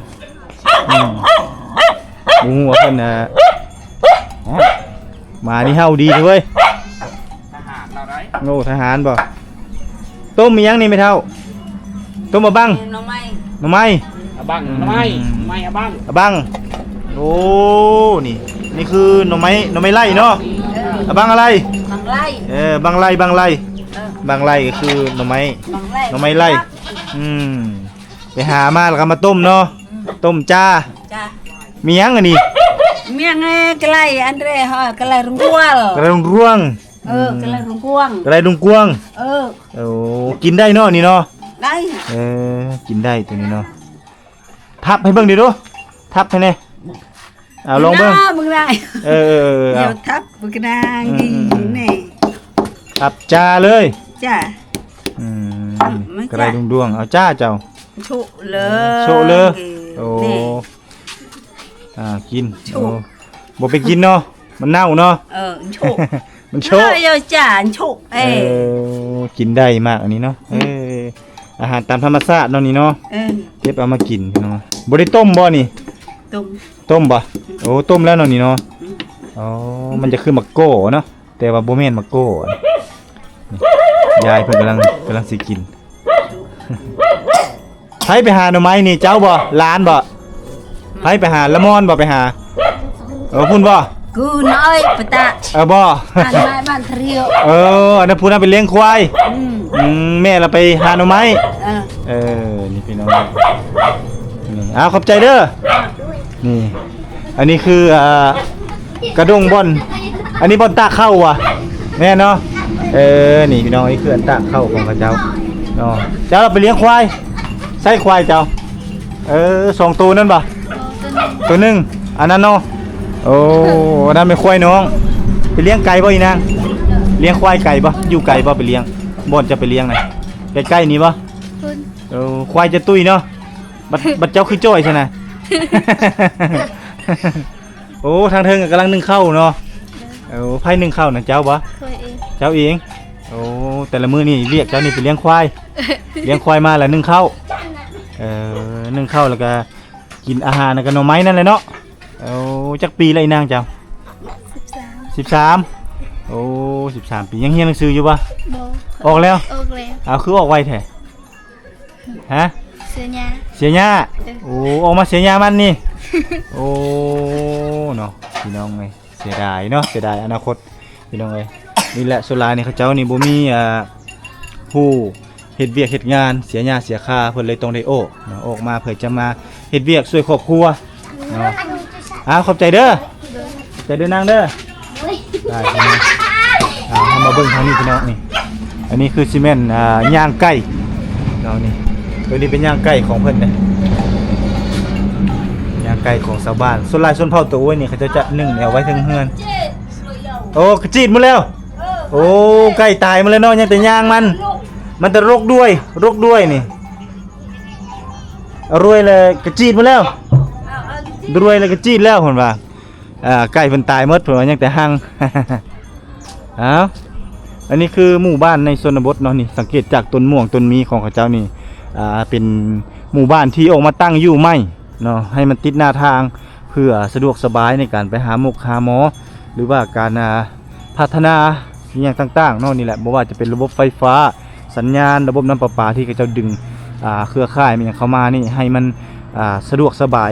ອືມ ບໍ່ຮູ້ວ່າເພິ່ນ ອ່າ ໝານີ້ເຫົ່າດີເວີຍ. ທະຫານລາວໃດ໋. ໂອ້ ທະຫານບໍ່? ຕົ້ມອີ່ຫຍັງນີ້ແມ່ເຖົ້າ? ຕົ້ມອະບັງ? ໜໍ່ໄມ້. ໜໍ່ໄມ້? ອະບັງ. ອືມ ໜໍ່ໄມ້ ໜໍ່ໄມ້ອະບັງ. ອະບັງ. ໂອ້ ນີ້ ນີ້ຄືໜໍ່ໄມ້ ໜໍ່ໄມ້ໄລ່ເນາະ. ເອີ ອະບັງອະໄລ? ບັງໄລ່. ເອີ ບັງໄລ່ ບັງໄລ່. ເອີ ບັງໄລ່ກໍຄືໜໍ່ໄມ້ ບັງໄລ່ ໜໍ່ໄມ້ໄລ່. ອືມ ໄປຫາມາແລ້ວກໍມາຕົ້ມເນາະ. ອືມ ຕົ້ມຈ້າ. ຈ້າ. ມີຫຍັງອັນນີ້? ມີຫຍັງ ເອີ ກະໄລ ອັນເດ ເອີ ກະໄລລຸງກວງ. ກະໄລລຸງກວງ. ເອີ ອືມ ກະໄລລຸງກວງ. ກະໄລລຸງກວງ. ເອີ ໂອ້ ກິນໄດ້ເນາະນີ້ເນາະ? ໄດ້. ເອີ ກິນໄດ້ໂຕນີ້ເນາະ. ທັບໃຫ້ເບິ່ງເດ້ດູ ທັບໃຫ້ແດ່. ເອົາ ລອງເບິ່ງ ເບິ່ງໄດ້. ເອີໆໆ ເອົາ ທັບເບິ່ງນາງ. ອືມໆໆ ນີ້ ທັບຈ້າເລີຍ. ຈ້າ. ອືມ ອືມ ກະໄລລຸງກວງ. ເອົາຈ້າເຈົ້າ. ໂຊະເລີ ໂຊະເລີ. ໂອ້ ນີ້ ອ່າ ກິນ. ໂຊະ. ໂອ້ ບໍ່ໄປກິນເນາະ ມັນເນົ່າເນາະ. ເອີ ໂຊະ ມັນໂຊະ. ເອີ ຈ້າ ໂຊະ. ເອີ ເອີ ກິນໄດ້ໝາກອັນນີ້ເນາະ. ອືມ ເອີ ອາຫານຕາມທຳມະຊາດເນາະນີ້ເນາະ. ເອີ ເກັບເອົາມາກິນພີ່ນ້ອງ. ບໍ່ໄດ້ຕົ້ມບໍ່ນີ້? ຕົ້ມ. ຕົ້ມບໍ່? ອືມ ໂອ້ ຕົ້ມແລ້ວເນາະນີ້ເນາະ. ອືມ ອໍ ມັນຈະຄືໝາກໂກ້ເນາະ ແຕ່ວ່າບໍ່ແມ່ນໝາກໂກ້. ນີ້ ຍາຍເພິ່ນກຳລັງ ກຳລັງຊິກິນ. ໃຜໄປຫາໜໍ່ໄມ້ນີ້ ເຈົ້າບໍ່? ຫຼານບໍ່? ໃຜໄປຫາ? ລະມອນບໍ່ໄປຫາ? ເອີ ພຸ້ນບໍ່? ກູນ້ອຍປະຕະ. ເອີ ບໍ່? ບ້ານໄມ້ບ້ານທະຣຽວ. ເອີ ອັນນັ້ນ ຜູ້ນັ້ນໄປລ້ຽງຄວາຍ. ອືມ ອືມ ແມ່ລະໄປຫາໜໍ່ໄມ້. ເອີ ເອີ ນີ້ພີ່ນ້ອງ ນີ້ ອ້າວ ຂອບໃຈເດີ. ນີ້ ອັນນີ້ຄື ອ່າ ກະດົງບ່ອນ ອັນນີ້ບ່ອນຕາກເຂົ້າຫວາ? ແມ່ນເນາະ. ເອີ ນີ້ພີ່ນ້ອງ ນີ້ຄືອັນຕາກເຂົ້າຂອງເຂົາເຈົ້າເນາະ. ເຈົ້າລະໄປລ້ຽງຄວາຍ ໃຊ້ຄວາຍເຈົ້າ? ເອີ ສອງໂຕນັ້ນບໍ່? ໂຕໜຶ່ງ ອັນນັ້ນເນາະ. ໂອ້ ອັນນັ້ນແມ່ນຄວາຍນ້ອງ. ໄປລ້ຽງໄກບໍ່ອີນາງ? ລ້ຽງຄວາຍໄກບໍ່? ຢູ່ໄກບໍ່ໄປລ້ຽງ? ບ່ອນເຈົ້າໄປລ້ຽງນະ ໃກ້ໆນີ້ບໍ່? ໂອ້ ຄວາຍຈະຕຸ້ຍເນາະ. ບັດ ບັດເຈົ້າຄືຈ່ອຍຊັ້ນນະ. ໂອ້ ທາງເທິງກຳລັງໜຶ້ງເຂົ້າເນາະ. ໂອ້ ໃຜໜຶ້ງເຂົ້ານະ ເຈົ້າບໍ່? ຂ້ອຍເອງ. ເຈົ້າເອງ. ໂອ້ ແຕ່ລະມື້ນີ້ວຽກເຈົ້ານີ້ໄປລ້ຽງຄວາຍ ລ້ຽງຄວາຍມາລະໜຶ້ງເຂົ້າ. ເອີ ໜຶ້ງເຂົ້າແລ້ວກະກິນອາຫານ ແລ້ວກະໜໍ່ໄມ້ນັ້ນແຫຼະເນາະ. ໂອ້ ຈັກປີລະອີນາງເຈົ້າ? ສິບສາມ. ສິບສາມ. ໂອ້ ສິບສາມປີ ຍັງຮຽນໜັງສືຢູ່ບໍ່? ບໍ່. ອອກແລ້ວ? ອອກແລ້ວ. ອ້າວ ຄືອອກໄວແທ້? ຮະ? ເສຍຫຍ້າ. ເສຍຫຍ້າ. ເອີ ໂອ້ ອອກມາເສຍຫຍ້າມັນນີ້. ໂອ້ ເນາະ ພີ່ນ້ອງເອີຍ ເສຍດາຍເນາະ ເສຍດາຍອະນາຄົດ ພີ່ນ້ອງເອີຍ. ນີ້ແຫຼະ ສ່ວນຫຼາຍນີ້ເຂົາເຈົ້ານີ້ບໍ່ມີ ອ່າ ຜູ້ ເຮັດວຽກເຮັດງານ ເສຍຫຍ້າເສຍຄາ ເພິ່ນເລີຍຕ້ອງໄດ້ອອກເນາະ ອອກມາເພື່ອຈະມາເຮັດວຽກຊ່ວຍຄອບຄົວເນາະ. ອ້າວ ຂອບໃຈເດີ ຂອບໃຈເດີນາງເດີ. ໄດ້ພີ່ນ້ອງ ອ່າ ເຮົາມາເບິ່ງທາງນີ້ພີ່ນ້ອງ ນີ້ ອັນນີ້ຄືຊິແມ່ນ ອ່າ ຍ່າງໄກ່ເນາະ. ນີ້ ຕົວນີ້ເປັນຍ່າງໄກ່ຂອງເພິ່ນເດ້ ຍ່າງໄກ່ຂອງຊາວບ້ານ. ສ່ວນຫຼາຍຊົນເຜົ່າຕາໂອຍນີ້ ເຂົາເຈົ້າຈະໜຶ້ງແນວໄວ້ເທິງເຮືອນ. ໂອ້ ກະຈີດໝົດແລ້ວ. ໂອ້ ໄກ່ຕາຍໝົດແລ້ວເນາະ ຍັງແຕ່ຍ່າງມັນ ມັນແຕ່ລົກດ້ວຍ ລົກດ້ວຍນີ້ ດ້ວຍແລ້ວກະຈີດໝົດແລ້ວ ດ້ວຍແລ້ວກະຈີດແລ້ວ ເພິ່ນວ່າ. ອ່າ ໄກ່ເພິ່ນຕາຍໝົດ ເພິ່ນວ່າຍັງແຕ່ຮັງ. ອ້າວ ອັນນີ້ຄືໝູ່ບ້ານໃນຊົນນະບົດເນາະ. ນີ້ ສັງເກດຈາກຕົ້ນມ່ວງຕົ້ນມີຂອງເຂົາເຈົ້ານີ້ ອ່າ ເປັນໝູ່ບ້ານທີ່ອອກມາຕັ້ງຢູ່ໃໝ່ເນາະ ໃຫ້ມັນຕິດໜ້າທາງ ເພື່ອສະດວກສະບາຍໃນການໄປຫາໝົກຫາໝໍ ຫຼືວ່າການ ອ່າ ພັດທະນາອີ່ຫຍັງຕ່າງໆເນາະ. ນີ້ແຫຼະ ບໍ່ວ່າຈະເປັນລະບົບໄຟຟ້າ ສັນຍານ ລະບົບນ້ຳປະປາທີ່ເຂົາເຈົ້າດຶງ ອ່າ ເຄືອຂ່າຍແມ່ນຫຍັງເຂົ້າມານີ້ ໃຫ້ມັນ ອ່າ ສະດວກສະບາຍ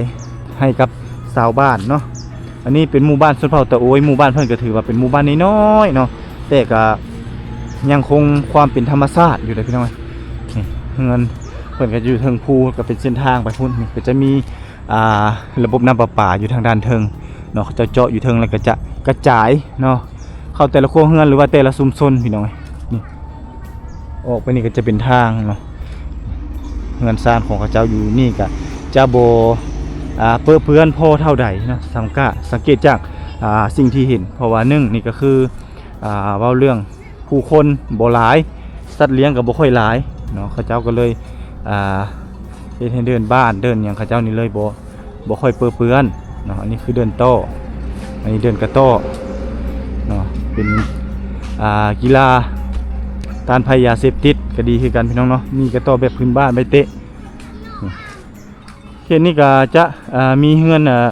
ໃຫ້ກັບຊາວບ້ານເນາະ. ອັນນີ້ເປັນໝູ່ບ້ານຊົນເຜົ່າຕາໂອຍ ໝູ່ບ້ານເພິ່ນກໍຖືວ່າເປັນໝູ່ບ້ານນ້ອຍໆເນາະ ແຕ່ກໍຍັງຄົງຄວາມເປັນທຳມະຊາດຢູ່ເດ້ພີ່ນ້ອງ. ນີ້ເຮືອນເພິ່ນກໍຢູ່ເທິງພູ ກໍເປັນເສັ້ນທາງໄປພຸ້ນ. ນີ້ກໍຈະມີ ອ່າ ລະບົບນ້ຳປະປາຢູ່ທາງດ້ານເທິງເນາະ ເຂົາເຈົ້າເຈາະຢູ່ເທິງ ແລ້ວກໍຈະກະຈາຍເນາະ ເຂົ້າແຕ່ລະຄົວເຮືອນ ຫຼືວ່າແຕ່ລະຊຸມຊົນພີ່ນ້ອງ. ນີ້ ອອກໄປນີ້ກໍຈະເປັນທາງເນາະ ເຮືອນຊານຂອງເຂົາເຈົ້າຢູ່ນີ້ກໍຈະບໍ່ ອ່າ ເປິເປື້ອນພໍເທົ່າໃດເນາະ. ສັງກະ ສັງເກດຈາກ ອ່າ ສິ່ງທີ່ເຫັນ ເພາະວ່າໜຶ່ງນີ້ກໍຄື ອ່າ ເວົ້າເລື່ອງ ຜູ້ຄົນບໍ່ຫຼາຍ ສັດລ້ຽງກໍບໍ່ຄ່ອຍຫຼາຍເນາະ ເຂົາເຈົ້າກໍເລີຍ ອ່າ ເຮັດໃຫ້ເດີ່ນບ້ານເດີ່ນຫຍັງເຂົາເຈົ້ານີ້ເລີຍບໍ່ ບໍ່ຄ່ອຍເປິເປື້ອນເນາະ. ອັນນີ້ຄືເດີ່ນຕໍ່ ອັນນີ້ເດີ່ນກະຕໍ່ເນາະ ເປັນ ອ່າ ກິລາຕ້ານໄພຢາເສບຕິດກໍດີຄືກັນພີ່ນ້ອງເນາະ. ມີກະຕໍ່ແບບພື້ນບ້ານໄວ້ເຕະ. ເຂດນີ້ກໍຈະ ອ່າ ມີເຮືອນ ອ່າ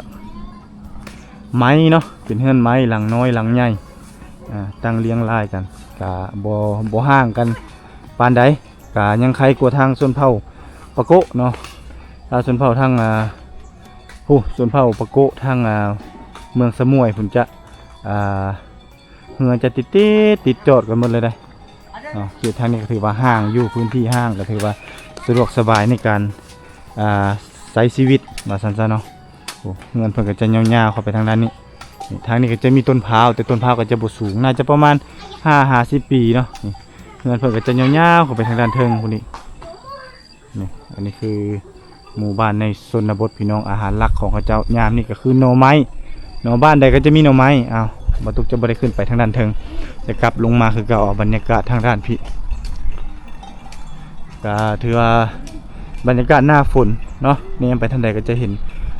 ໄມ້ເນາະ ເປັນເຮືອນໄມ້ ຫຼັງນ້ອຍ ຫຼັງໃຫຍ່ ອ່າ ຕັ້ງລຽງລາຍກັນ ກະບໍ່ ບໍ່ຫ່າງກັນປານໃດ ກະຍັງໄຄກວ່າທາງຊົນເຜົ່າປາໂກະເນາະ. ຖ້າຊົນເຜົ່າທາງ ອ່າ ຜູ້ຊົນເຜົ່າປາໂກະທາງ ອ່າ ເມືອງສະໝວຍພຸ້ນຈະ ອ່າ ເຮືອນຈະຕິດ ຕິດ ຕິດຈອດກັນໝົດເລີຍເດ້ເນາະ. ເຂດທາງນີ້ກໍຖືວ່າຫ່າງຢູ່ ພື້ນທີ່ຫ່າງ ກໍຖືວ່າສະດວກສະບາຍໃນການ ອ່າ ໃຊ້ຊີວິດວ່າຊັ້ນຊະເນາະ. ໂອ້ ເຮືອນເພິ່ນກໍຈະຍາວໆເຂົ້າໄປທາງດ້ານນີ້. ນີ້ ທາງນີ້ກໍຈະມີຕົ້ນພ້າວ ແຕ່ຕົ້ນພ້າວກໍຈະບໍ່ສູງ ໜ້າຈະປະມານຫ້າຫ້າສິບປີເນາະ. ນີ້ ເຮືອນເພິ່ນກໍຈະຍາວໆເຂົ້າໄປທາງດ້ານເທິງພຸ້ນນີ້. ນີ້ ອັນນີ້ຄືໝູ່ບ້ານໃນຊົນນະບົດພີ່ນ້ອງ. ອາຫານຫຼັກຂອງເຂົາເຈົ້າຍາມນີ້ກໍຄືໜໍ່ໄມ້ເນາະ ບ້ານໃດກໍຈະມີໜໍ່ໄມ້. ອ້າວ ບ່າວຕຸກຈະບໍ່ໄດ້ຂຶ້ນໄປທາງດ້ານເທິງ ຈະກັບລົງມາຄືເກົ່າ. ເອົາບັນຍາກາດທາງດ້ານພີ້ ກໍຖືວ່າບັນຍາກາດໜ້າຝົນເນາະ ແນມໄປທາງໃດກໍຈະເຫັນ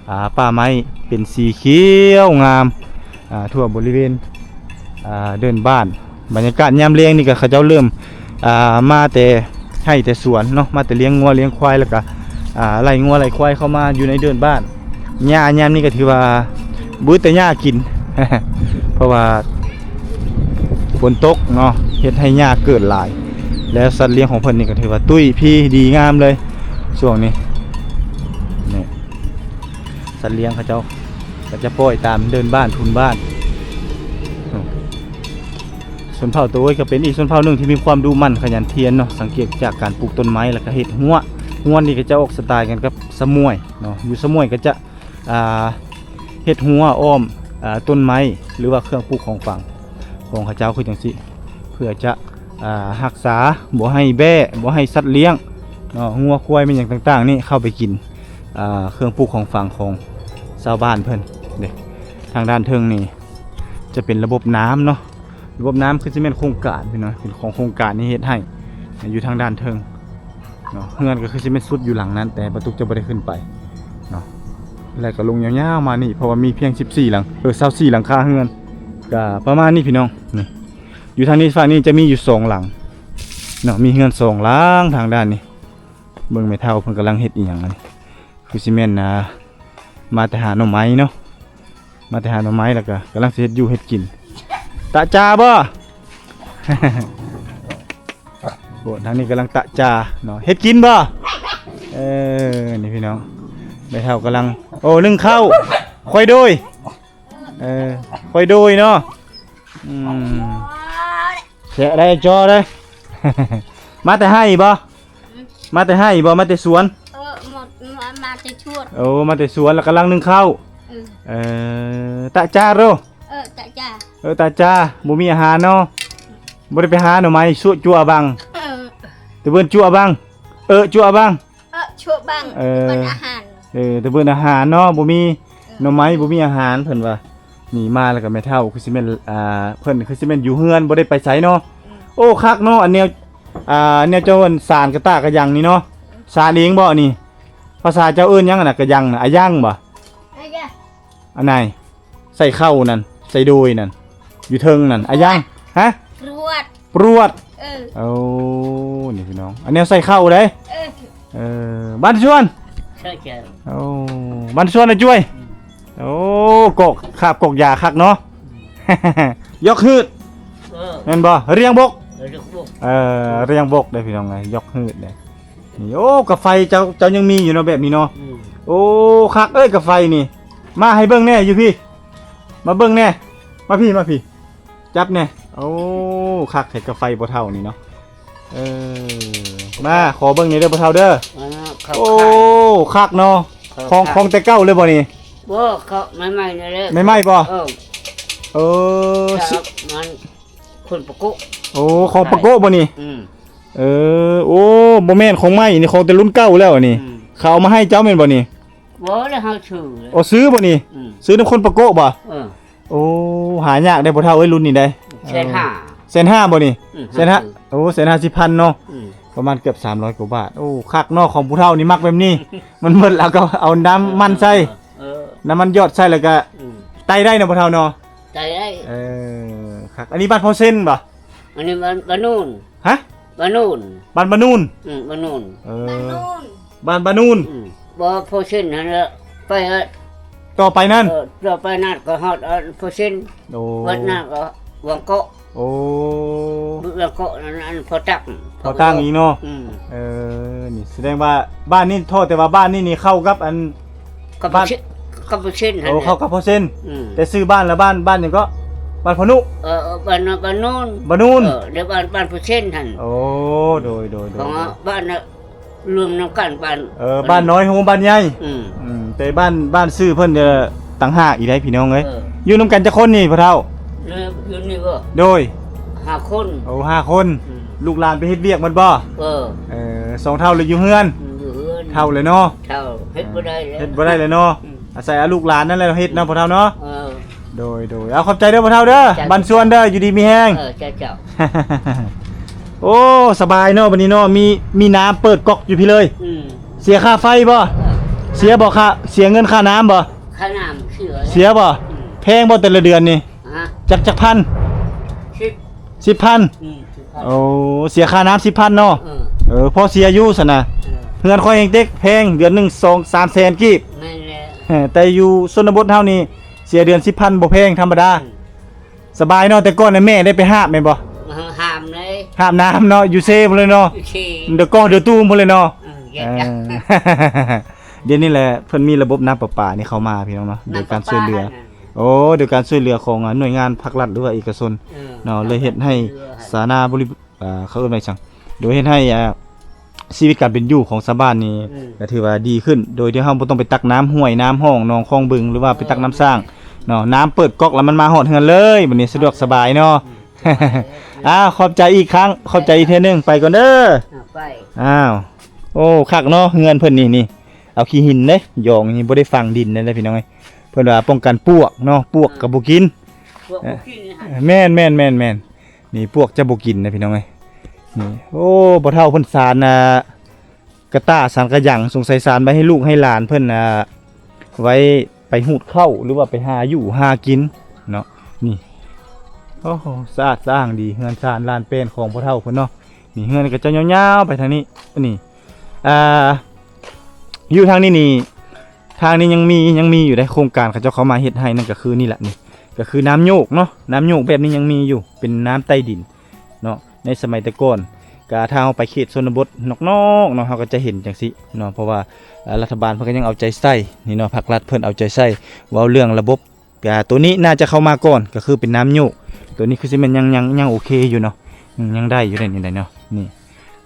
ອ່າ ປ່າໄມ້ເປັນສີຂຽວງາມ ອ່າ ທົ່ວບໍລິເວນ ອ່າ ເດີ່ນບ້ານ. ບັນຍາກາດຍາມແລງນີ້ກໍເຂົາເຈົ້າເລີ່ມ ອ່າ ມາແຕ່ໄຮ່ແຕ່ສວນເນາະ ມາແຕ່ລ້ຽງງົວລ້ຽງຄວາຍ ແລ້ວກໍ ອ່າ ໄລ່ງົວໄລ່ຄວາຍເຂົ້າມາຢູ່ໃນເດີ່ນບ້ານ. ຫຍ້າຍາມນີ້ກໍຖືວ່າບໍ່ແຕ່ຫຍ້າກິນ ເພາະວ່າຝົນຕົກເນາະ ເຮັດໃຫ້ຫຍ້າເກີດຫຼາຍ ແລ້ວສັດລ້ຽງຂອງເພິ່ນນີ້ກໍຖືວ່າຕຸ້ຍພີດີງາມເລີຍຊ່ວງນີ້. ນີ້ ສັດລ້ຽງເຂົາເຈົ້າກໍຈະປ່ອຍຕາມເດີ່ນບ້ານ ທຸ່ນບ້ານ. ຊົນເຜົ່າໂຕໂອຍກໍເປັນອີກຊົນເຜົ່າໜຶ່ງທີ່ມີຄວາມດຸໝັ່ນຂະຫຍັນຂຽນເນາະ ສັງເກດຈາກການປູກຕົ້ນໄມ້ ແລ້ວກໍເຮັດຮົ້ວ. ຮົ້ວນີ້ກໍຈະອອກສະໄຕລ໌ກັນກັບສະໝວຍເນາະ ຢູ່ສະໝວຍກໍຈະ ອ່າ ເຮັດຮົ້ວອ້ອມ ອ່າ ຕົ້ນໄມ້ ຫຼືວ່າເຄື່ອງປູກຂອງຝັງຂອງເຂົາເຈົ້າຄືຈັ່ງຊີ້ ເພື່ອຈະ ອ່າ ຮັກສາບໍ່ໃຫ້ແບ້ ບໍ່ໃຫ້ສັດລ້ຽງເນາະ ງົວຄວາຍແມ່ນຫຍັງຕ່າງໆນີ້ເຂົ້າໄປກິນ ອ່າ ເຄື່ອງປູກຂອງຝັງຂອງຊາວບ້ານເພິ່ນເດ້. ທາງດ້ານເທິງນີ້ຈະເປັນລະບົບນ້ຳເນາະ ລະບົບນ້ຳຄືຊິແມ່ນໂຄງການພີ່ນ້ອງ ເປັນຂອງໂຄງການນີ້ເຮັດໃຫ້ ຢູ່ທາງດ້ານເທິງເນາະ. ເຮືອນກໍຄືຊິແມ່ນສຸດຢູ່ຫຼັງນັ້ນ ແຕ່ບ່າວຕຸກຈະບໍ່ໄດ້ຂຶ້ນໄປເນາະ ແລ້ວກໍລົງຍາວໆມານີ້ ເພາະວ່າມີພຽງສິບສີ່ຫຼັງ ເອີ ຊາວສີ່ຫຼັງຄາເຮືອນ ກໍປະມານນີ້ພີ່ນ້ອງ. ນີ້ ຢູ່ທາງນີ້ ຟາກນີ້ຈະມີຢູ່ສອງຫຼັງເນາະ ມີເຮືອນສອງຫຼັງທາງດ້ານນີ້. ເບິ່ງແມ່ເຖົ້າເພິ່ນກຳລັງເຮັດອີ່ຫຍັງ ອັນນີ້ຄືຊິແມ່ນ ອ່າ ມາແຕ່ຫາໜໍ່ໄມ້ເນາະ ມາແຕ່ຫາໜໍ່ໄມ້ ແລ້ວກໍກຳລັງຊິເຮັດຢູ່ເຮັດກິນ. ຕະຈາບໍ່? ໂອ້ ທາງນີ້ກຳລັງຕະຈາເນາະ ເຮັດກິນບໍ່? ເອີ ນີ້ພີ່ນ້ອງ ແມ່ເຖົ້າກຳລັງ ໂອ້ ໜຶ້ງເຂົ້າ ຂ້ອຍໂດຍ ເອີ ຂ້ອຍໂດຍເນາະ. ອືມ ແຊະໄດ້ ຈໍໄດ້. ມາແຕ່ໄຮ່ບໍ່? ມາແຕ່ໄຮ່ບໍ່? ມາແຕ່ສວນ? ເອີ ມາ ມາ ມາແຕ່ສວນ. ໂອ້ ມາແຕ່ສວນ ແລ້ວກຳລັງໜຶ້ງເຂົ້າ. ເອີ ເອີ ຕະຈາໂຣ. ເອີ ຕະຈາ ເອີ ຕະຈາ ບໍ່ມີອາຫານເນາະ. ບໍ່ໄດ້ໄປຫາໜໍ່ໄມ້ ຊວດຈົວບັງ. ເອີ ຕະເບິ່ນຈົວບັງ. ເອີ ຈົວບັງ. ເອີ ຈົວບັງ. ເອີ ຕະເບິ່ນອາຫານ. ເອີ ຕະເບິ່ນອາຫານເນາະ ບໍ່ມີ. ເອີ ໜໍ່ໄມ້ ບໍ່ມີອາຫານ ເພິ່ນວ່າ. ນີ້ມາແລ້ວກໍແມ່ເຖົ້າຄືຊິແມ່ນ ອ່າ ເພິ່ນຄືຊິແມ່ນຢູ່ເຮືອນ ບໍ່ໄດ້ໄປໃສເນາະ. ອືມ ໂອ້ ຄັກເນາະ ອັນແນວ ອ່າ ແນວເຈົ້າເອີ້ນສານກະຕ້າກະຍັງນີ້ເນາະ. ສານເອງບໍ່ນີ້? ພາສາເຈົ້າເອີ້ນຫຍັງຫັ້ນນະ? ກະຍັງນະ ອາຍັງບໍ່? ອາຍັງ ອັນໃດ? ໃສ່ເຂົ້ານັ້ນ ໃສ່ໂດຍນັ້ນ ຢູ່ເທິງນັ້ນ ອາຍັງ? ຮະ? ປວດ ປວດ. ເອີ ໂອ້ ນີ້ພີ່ນ້ອງ ອັນແນວໃສ່ເຂົ້າເດ້. ເອີ ເອີ ບ້ານຊວນ. ໂອ້ ບ້ານຊວນນະຈວຍ. ອືມ ໂອ້ ກອກ ຄາບກອກຢາຄັກເນາະ. ອືມ ຢອກຮືດ. ເອີ ແມ່ນບໍ່? ຮຽງບົກ. ເອີ ຮຽງບົກ ເອີ ຮຽງບົກເດ້ພີ່ນ້ອງເອີຍ ຢອກຮືດເດ້. ນີ້ ໂອ້ ກາໄຟເຈົ້າ ເຈົ້າຍັງມີຢູ່ເນາະ ແບບນີ້ເນາະ. ອືມ ໂອ້ ຄັກເອີຍ ກາໄຟນີ້. ມາໃຫ້ເບິ່ງແດ່ຢູ່ພີ້ ມາເບິ່ງແດ່ ມາພີ້ ມາພີ້ ຈັບແດ່. ໂອ້ ຄັກແທ້ ກາໄຟພໍ່ເຖົ້ານີ້ເນາະ. ເອີ ມາ ຂໍເບິ່ງແດ່ເດີພໍ່ເຖົ້າເດີ. ອ່າ ໂອ້ ຄັກເນາະ. ຂອງ ຂອງແຕ່ເກົ່າເລີຍບໍ່ນີ້? ບໍ່ ເຂົາໃໝ່ໆນີ້ແຫຼະ. ໃໝ່ໆບໍ່? ເອີ ເອີ ມັນ ຄົນປະໂກະ. ໂອ້ ຂອງປະໂກະບໍ່ນີ້? ອືມ ເອີ ໂອ້ ບໍ່ແມ່ນຂອງໃໝ່ນີ້ ຂອງແຕ່ລຸ້ນເກົ່າແລ້ວນີ້. ອືມ ເຂົາເອົາມາໃຫ້ເຈົ້າແມ່ນບໍ່ນີ້? ບໍ່ ແລ້ວເຮົາຊື້. ໂອ້ ຊື້ບໍ່ນີ້? ອືມ ຊື້ນຳຄົນປະໂກະບໍ່? ເອີ ໂອ້ ຫາຍາກເດ້ພໍ່ເຖົ້າເອີຍ ລຸ້ນນີ້ໄດ໋. ແສນຫ້າ. ແສນຫ້າບໍ່ນີ້? ອືມ ແສນຫ້າ. ໂອ້ ແສນຫ້າສິບພັນເນາະ. ອືມ ປະມານເກືອບສາມຮ້ອຍກວ່າບາດ. ໂອ້ ຄັກເນາະ ຂອງຜູ້ເຖົ້ານີ້ມັກແບບນີ້. ມັນເບິດແລ້ວກໍເອົານ້ຳມັນໃສ່. ເອີ ນ້ຳມັນຢອດໃສ່ແລ້ວກໍ ອືມ ໄຕ້ໄດ້ເນາະພໍ່ເຖົ້າເນາະ. ໄຕ້ໄດ້. ເອີ ຄັກ. ອັນນີ້ບ້ານພໍ່ເຊັນບໍ່? ອັນນີ້ບ້ານ ບ້ານນູນ. ຮະ? ບ້ານນູນ. ບ້ານ ບ້ານນູນ. ອືມ ບ້ານນູນ. ເອີ ບ້ານ ບ້ານນູນ. ອືມ ບໍ່ ພໍ່ເຊັນຫັ້ນລະ ໄປ ຕໍ່ໄປນັ້ນ. ເອີ ຕໍ່ໄປນັ້ນກໍຮອດ ເອີ ພໍ່ເຊັນ. ໂອ້ ວັດນັ້ນກໍວັງເກາະ. ໂອ້ ວັງເກາະນັ້ນ ອັນພໍ່ຕັ້ງ ພໍ່ຕັ້ງອີກເນາະ. ອືມ ເອີ ນີ້ສະແດງວ່າບ້ານນີ້ ທໍ່ແຕ່ວ່າບ້ານນີ້ນີ້ເຂົ້າກັບອັນ ກັບ ບ້ານ ກັບພໍ່ເຊັນຫັ້ນ. ໂອ້ ເຂົ້າກັບພໍ່ເຊັນ. ອືມ ແຕ່ຊື່ບ້ານລະບ້ານ ບ້ານຫຍັງເກາະ? ບ້ານພໍ່ນຸ. ເອີ ເອີ ບ້ານ ບ້ານນູນ. ບ້ານນູນ. ເອີ ແລ້ວບ້ານ ບ້ານພໍ່ເຊັນຫັ້ນ. ໂອ້ ໂດຍ ໂດຍ ໂດຍ ເພາະວ່າບ້ານລວມນຳກັນ ບ້ານ ເອີ ບ້ານນ້ອຍໂຮມບ້ານໃຫຍ່. ອືມ ອືມ ແຕ່ບ້ານ ບ້ານຊື່ເພິ່ນ ເອີ ຕ່າງຫາກອີກໄດ໋ພີ່ນ້ອງເອີຍ. ເອີ ຢູ່ນຳກັນຈັກຄົນນີ້ພໍ່ເຖົ້າ? ຢູ່ ຢູ່ນີ້ບໍ່? ໂດຍ ຫ້າຄົນ. ໂອ້ ຫ້າຄົນ. ອືມ ລູກຫຼານໄປເຮັດວຽກໝົດບໍ່? ເອີ ເອີ ສອງເຖົ້າເລີຍຢູ່ເຮືອນ. ອືມ ຢູ່ເຮືອນ. ເຖົ້າແລ້ວເນາະ. ເຖົ້າ ເຮັດບໍ່ໄດ້ແລ້ວ ເຮັດບໍ່ໄດ້ແລ້ວເນາະ. ອືມ ອາໄສເອົາລູກຫຼານນັ້ນແຫຼະເຮັດເນາະ ອືມ ພໍ່ເຖົ້າເນາະ. ເອີ ໂດຍ ໂດຍ ເອົາ ຂອບໃຈເດີພໍ່ເຖົ້າເດີ. ເຈົ້າ ບັນຊວນເດີ ຢູ່ດີມີແຮງ. ເອີ ເຈົ້າ ເຈົ້າ. ໂອ້ ສະບາຍເນາະ ບັດນີ້ເນາະ ມີ ມີນ້ຳເປີດກັອກຢູ່ພີ້ເລີຍ. ອືມ ເສຍຄ່າໄຟບໍ່? ເອີ ເສຍບໍ່? ຄ່າ ເສຍເງິນຄ່ານ້ຳບໍ່? ຄ່ານ້ຳເສຍ. ເສຍບໍ່? ອືມ ແພງບໍ່ແຕ່ລະເດືອນນີ້? ຮະ? ຈັກ ຈັກພັນ? ສິບ ສິບພັນ. ອືມ ສິບພັນ. ໂອ້ ເສຍຄ່ານ້ຳສິບພັນເນາະ. ເອີ ເອີ ພໍເສຍຢູ່ຊັ້ນນະ. ເອີ ເຮືອນຂ້ອຍແຮ່ງເຕັກແພງ ເດືອນໜຶ່ງສອງສາມແສນກີບ. ແມ່ນແລ້ວ. ເອີ ແຕ່ຢູ່ຊົນນະບົດເຮົານີ້ ເສຍເດືອນສິບພັນ ບໍ່ແພງ ທຳມະດາ. ອືມ ສະບາຍເນາະ. ແຕ່ກ່ອນນະແມ່ໄດ້ໄປຫາບແມ່ນບໍ່? ຫາບເລີຍ ຫາບນ້ຳເນາະ ຢູ່ເຊພຸ້ນເລີຍເນາະ. ຢູ່ເຊ ດຽວກໍດຽວຕູມພຸ້ນເລີຍເນາະ. ເອີ ດຽວນີ້ແຫຼະ ເພິ່ນມີລະບົບນ້ຳປະປານີ້ເຂົ້າມາພີ່ນ້ອງເນາະ ໂດຍການຊ່ວຍເຫຼືອ. ໂອ້ ໂດຍການຊ່ວຍເຫຼືອຂອງ ອາ ໜ່ວຍງານພາກລັດ ຫຼືວ່າເອກະຊົນ. ເອີ ເນາະ ເລີຍເຮັດໃຫ້ສານາບໍລິ ອ່າ ເຂົາເອີ້ນວ່າຫຍັງ ໂດຍເຮັດໃຫ້ ອ່າ ຊີວິດການເປັນຢູ່ຂອງຊາວບ້ານນີ້ ອືມ ກໍຖືວ່າດີຂຶ້ນ ໂດຍທີ່ເຮົາບໍ່ຕ້ອງໄປຕັກນ້ຳຫ້ວຍ ນ້ຳຮ່ອງ ໜອງ ຄອງບຶງ ຫຼືວ່າໄປຕັກນ້ຳສ້າງເນາະ. ນ້ຳເປີດກັອກແລ້ວມັນມາຮອດເຮືອນເລີຍ ບັດນີ້ສະດວກສະບາຍເນາະ. ອືມ ອ້າວ ຂອບໃຈອີກຄັ້ງ ຂອບໃຈອີກເທື່ອໜຶ່ງ ໄປກ່ອນເດີ. ອ່າ ໄປ. ອ້າວ ໂອ້ ຄັກເນາະ ເຮືອນເພິ່ນນີ້ ນີ້ ເອົາຂີ້ຫີນເດ້ ຢອງນີ້ ບໍ່ໄດ້ຝັງດິນເດ້ພີ່ນ້ອງເອີຍ. ເພິ່ນວ່າປ້ອງກັນປວກເນາະ ປວກກໍບໍ່ກິນ. ປວກບໍ່ກິນ. ເອີ ແມ່ນໆໆໆ. ນີ້ປວກຈະບໍ່ກິນນະພີ່ນ້ອງເອີຍ. ນີ້ ໂອ້ ພໍ່ເຖົ້າເພິ່ນສານ ອ່າ ກະຕ້າ ສານກະຍັງ ສົງໄສສານໄວ້ໃຫ້ລູກໃຫ້ຫຼານເພິ່ນ ອ່າ ໄວ້ໄປຫູດເຂົ້າ ຫຼືວ່າໄປຫາຢູ່ຫາກິນເນາະ. ນີ້ ໂອ້ໂຫ ສະອາດສະອ້າງດີ ເຮືອນຊານລານແປ້ນຂອງພໍ່ເຖົ້າເພິ່ນເນາະ. ນີ້ເຮືອນກໍຈະຍາວໆໄປທາງນີ້. ນີ້ ອ່າ ຢູ່ທາງນີ້ນີ້ ທາງນີ້ຍັງມີ ຍັງມີຢູ່ເດ້ ໂຄງການເຂົາເຈົ້າເຂົ້າມາເຮັດໃຫ້ນັ້ນ ກໍຄືນີ້ແຫຼະ ນີ້ ກໍຄືນ້ຳໂຍກເນາະ. ນ້ຳໂຍກແບບນີ້ຍັງມີຢູ່ ເປັນນ້ຳໃຕ້ດິນເນາະ. ໃນສະໄໝແຕ່ກ່ອນ ກະຖ້າເຮົາໄປເຂດຊົນນະບົດນອກໆເນາະ ເຮົາກໍຈະເຫັນຈັ່ງຊີ້ເນາະ ເພາະວ່າ ເອີ ລັດຖະບານເພິ່ນກໍຍັງເອົາໃຈໃສ່ ນີ້ເນາະ ພາກລັດເພິ່ນເອົາໃຈໃສ່ ເວົ້າເລື່ອງລະບົບ ກະໂຕນີ້ໜ້າຈະເຂົ້າມາກ່ອນ ກໍຄືເປັນນ້ຳໂຍກ. ໂຕນີ້ຄືຊິແມ່ນຍັງ ຍັງ ຍັງໂອເຄຢູ່ເນາະ ອືມ ຍັງໄດ້ຢູ່ເດ້ ນີ້ໄດ້ເນາະ. ນີ້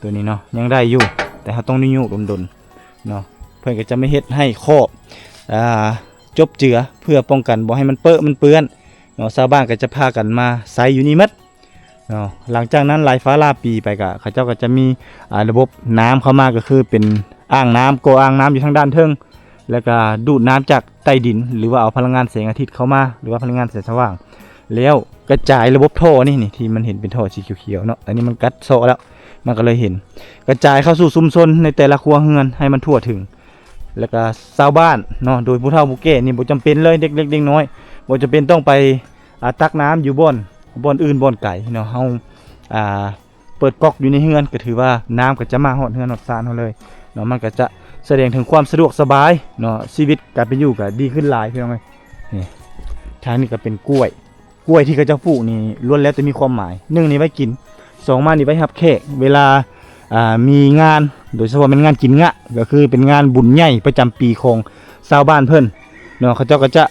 ໂຕນີ້ເນາະ ຍັງໄດ້ຢູ່ ແຕ່ເຮົາຕ້ອງຍົກດົນໆເນາະ. ເພິ່ນກໍຈະມາເຮັດໃຫ້ຄອບ ອ່າ ຈົບເຈືອ ເພື່ອປ້ອງກັນບໍ່ໃຫ້ມັນເປິະມັນເປື້ອນເນາະ. ຊາວບ້ານກໍຈະພາກັນມາໃຊ້ຢູ່ນີ້ໝົດເນາະ. ຫຼັງຈາກນັ້ນຫຼາຍຟ້າຫຼາຍປີໄປ ກໍເຂົາເຈົ້າກໍຈະມີ ອ່າ ລະບົບນ້ຳເຂົ້າມາ ກໍຄືເປັນອ່າງນ້ຳ ກໍອ່າງນ້ຳຢູ່ທາງດ້ານເທິງ ແລ້ວກໍດູດນ້ຳຈາກໃຕ້ດິນ ຫຼືວ່າເອົາພະລັງງານແສງອາທິດເຂົ້າມາ ຫຼືວ່າພະລັງງານແສງສະຫວ່າງ ແລ້ວກະຈາຍລະບົບທໍ່ນີ້ ນີ້ທີ່ມັນເຫັນເປັນທໍ່ສີຂຽວໆເນາະ. ອັນນີ້ມັນກັດເຊາະແລ້ວ ມັນກໍເລີຍເຫັນ ກະຈາຍເຂົ້າສູ່ຊຸມຊົນໃນແຕ່ລະຄົວເຮືອນໃຫ້ມັນທົ່ວເຖິງ. ແລ້ວກະຊາວບ້ານເນາະ ໂດຍຜູ້ເຖົ້າຜູ້ແກ່ນີ້ ບໍ່ຈຳເປັນເລີຍ ເດັກເລັກເດັກນ້ອຍ ບໍ່ຈຳເປັນຕ້ອງໄປ ອ່າ ຕັກນ້ຳຢູ່ບ່ອນ ບ່ອນອື່ນບ່ອນໄກເນາະ. ເຮົາ ອ່າ ເປີດກັອກຢູ່ໃນເຮືອນ ກໍຖືວ່ານ້ຳກໍຈະມາຮອດເຮືອນຮອດຊານເຮົາເລີຍເນາະ. ມັນກໍຈະສະແດງເຖິງຄວາມສະດວກສະບາຍເນາະ ຊີວິດການເປັນຢູ່ກໍດີຂຶ້ນຫຼາຍ ພີ່ນ້ອງເອີຍ. ນີ້ ທາງນີ້ກໍເປັນກ້ວຍ ກ້ວຍທີ່ເຂົາເຈົ້າປູກນີ້ລ້ວນແລ້ວແຕ່ມີຄວາມໝາຍ ໜຶ່ງນີ້ໄວ້ກິນ ສອງມານີ້ໄວ້ຮັບແຂກ ເວລາ ອ່າ ມີງານ ໂດຍສະເພາະແມ່ນງານກິນງະ ກໍຄືເປັນງານບຸນໃຫຍ່ປະຈຳປີຂອງຊາວບ້ານເພິ່ນເນາະ. ເຂົາເຈົ້າກໍຈະ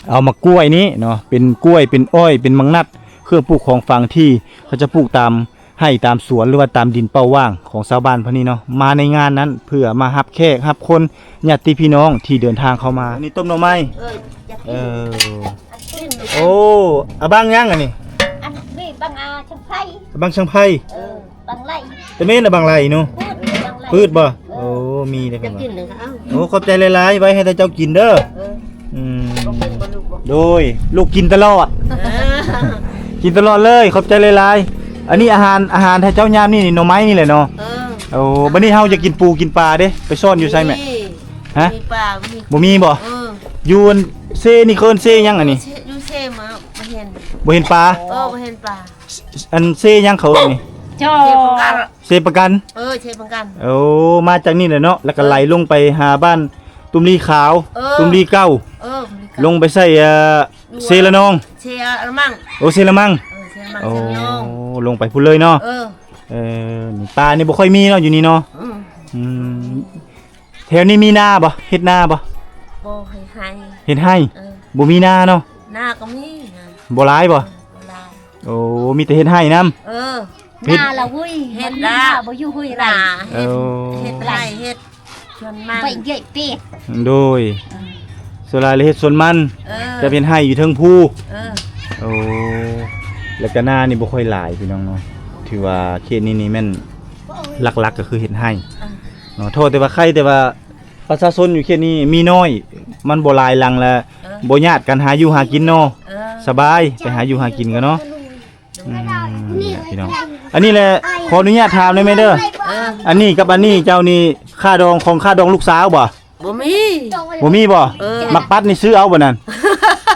ເອົາໝາກກ້ວຍນີ້ເນາະ ເປັນກ້ວຍ ເປັນອ້ອຍ ເປັນໝາກນັດ ເຄື່ອງປູກຂອງຝັງທີ່ເຂົາຈະປູກຕາມໄຮ່ຕາມສວນ ຫຼືວ່າຕາມດິນເປົ່າຫວ່າງຂອງຊາວບ້ານພວກນີ້ເນາະ ມາໃນງານນັ້ນ ເພື່ອມາຮັບແຂກຮັບຄົນ ຍາດຕິພີ່ນ້ອງທີ່ເດີນທາງເຂົ້າມາ. ອັນນີ້ຕົ້ມໜໍ່ໄມ້ ເອີ ຢາກກິນ ເອີ ອັນນີ້ ໂອ້ ອາບັງຫຍັງອັນນີ້? ອັນນີ້ບັງອາຊັງໄພ ອາບັງຊັງໄພ ເອີ ບັງໄຫຼ ແຕ່ແມ່ນອາບັງໄຫຼເນາະ ພືດບັງໄຫຼ ພືດບໍ່? ເອີ ໂອ້ ມີເດ້ ຢາກກິນເລີຍ ເອົາ ໂອ້ ຂອບໃຈຫຼາຍໆ ໄວ້ໃຫ້ແຕ່ເຈົ້າກິນເດີ ເອີ ອືມ ບໍ່ເປັນບໍ່ລູກບໍ່ ໂດຍ ລູກກິນຕະຫຼອດ ເອີ ກິນຕະຫຼອດເລີຍ ຂອບໃຈຫຼາຍໆ. ອັນນີ້ອາຫານ ອາຫານໃຫ້ເຈົ້າຍາມນີ້ນີ້ ໜໍ່ໄມ້ນີ້ແຫຼະເນາະ ເອີ ໂອ້ ບັດນີ້ເຮົາຢາກກິນປູກິນປາເດ້ ໄປຊ້ອນຢູ່ໃສແມ່? ມີ ຮະ? ມີປາ ມີ ບໍ່ມີບໍ່? ເອີ ຢູ່ເຊນີ້ເອີ້ນເຊຫຍັງອັນນີ້? ເຊ ຢູ່ເຊມາ ບໍ່ເຫັນ ບໍ່ເຫັນປາ ເອີ ບໍ່ເຫັນປາ ອັນເຊຫຍັງເຂົາເອີ້ນນີ້? ເຊປະກັນ ເຊປະກັນ ເອີ ເຊປະກັນ ໂອ້ ມາຈາກນີ້ແຫຼະເນາະ ແລ້ວກໍໄຫຼລົງໄປຫາບ້ານຕຸ້ມລີຂາວ ເອີ ຕຸ້ມລີເກົ່າ ເອີ ຕຸ້ມລີເກົ່າ ລົງໄປໃສ່ ເອີ ເຊລະນອງ ເຊລະມັງ ໂອ້ ເຊລະມັງ ເອີ ເຊລະມັງ ໂອ້ ເຊລະນອງ ລົງໄປພຸ້ນເລີຍເນາະ ເອີ ເອີ ນີ້ ປານີ້ບໍ່ຄ່ອຍມີເນາະ ຢູ່ນີ້ເນາະ ອືມ ອືມ ແຖວນີ້ມີນາບໍ່? ເຮັດນາບໍ່? ບໍ່ ເຮັດໄຮ່ ເຮັດໄຮ່ ເອີ ບໍ່ມີນາເນາະ ນາກໍມີ ນາ ບໍ່ຫຼາຍບໍ່? ເອີ ບໍ່ຫຼາຍ ໂອ້ ມີແຕ່ເຮັດໄຮ່ນຳ ເອີ ເຮັດ ນາລະເວີຍ ເຮັດ ມັນມີນາ ນາບໍ່ຢູ່ຫ້ວຍໄຮ່ ນາ ເຮັດ ເອີ ເຮັດໄຮ່ ເຮັດສວນມັນ ໄປເລື້ອຍເປ ໂດຍ ເອີ ສ່ວນຫຼາຍລະເຮັດສວນມັນ ເອີ ຈະເປັນໄຮ່ຢູ່ເທິງພູ ເອີ ໂອ້ ແລ້ວກະນານີ້ບໍ່ຄ່ອຍຫຼາຍ ພີ່ນ້ອງເນາະ ຖືວ່າເຂດນີ້ນີ້ແມ່ນຫຼັກໆກໍຄືເຮັດໄຮ່ ເອີ ເນາະ ໂທດແຕ່ວ່າໄຄແຕ່ວ່າ ປະຊາຊົນຢູ່ເຂດນີ້ມີນ້ອຍ ມັນບໍ່ຫຼາຍຫຼັງ ແລະ ເອີ ບໍ່ຍາດກັນຫາຢູ່ຫາກິນເນາະ ເອີ ສະບາຍໄປຫາຢູ່ຫາກິນກັນເນາະ ອືມ ນີ້ແຫຼະພີ່ນ້ອງ ອັນນີ້ແຫຼະ ຂໍອະນຸຍາດຖາມໄດ້ແມ່ເດີ ເອີ ອັນນີ້ກັບອັນນີ້ເຈົ້ານີ້ຄ່າດອງ ຂອງຄ່າດອງລູກສາວບໍ່? ບໍ່ມີ ບໍ່ມີບໍ່? ເອີ ໝາກປັດນີ້ຊື້ເອົາບໍ່ນັ້ນ?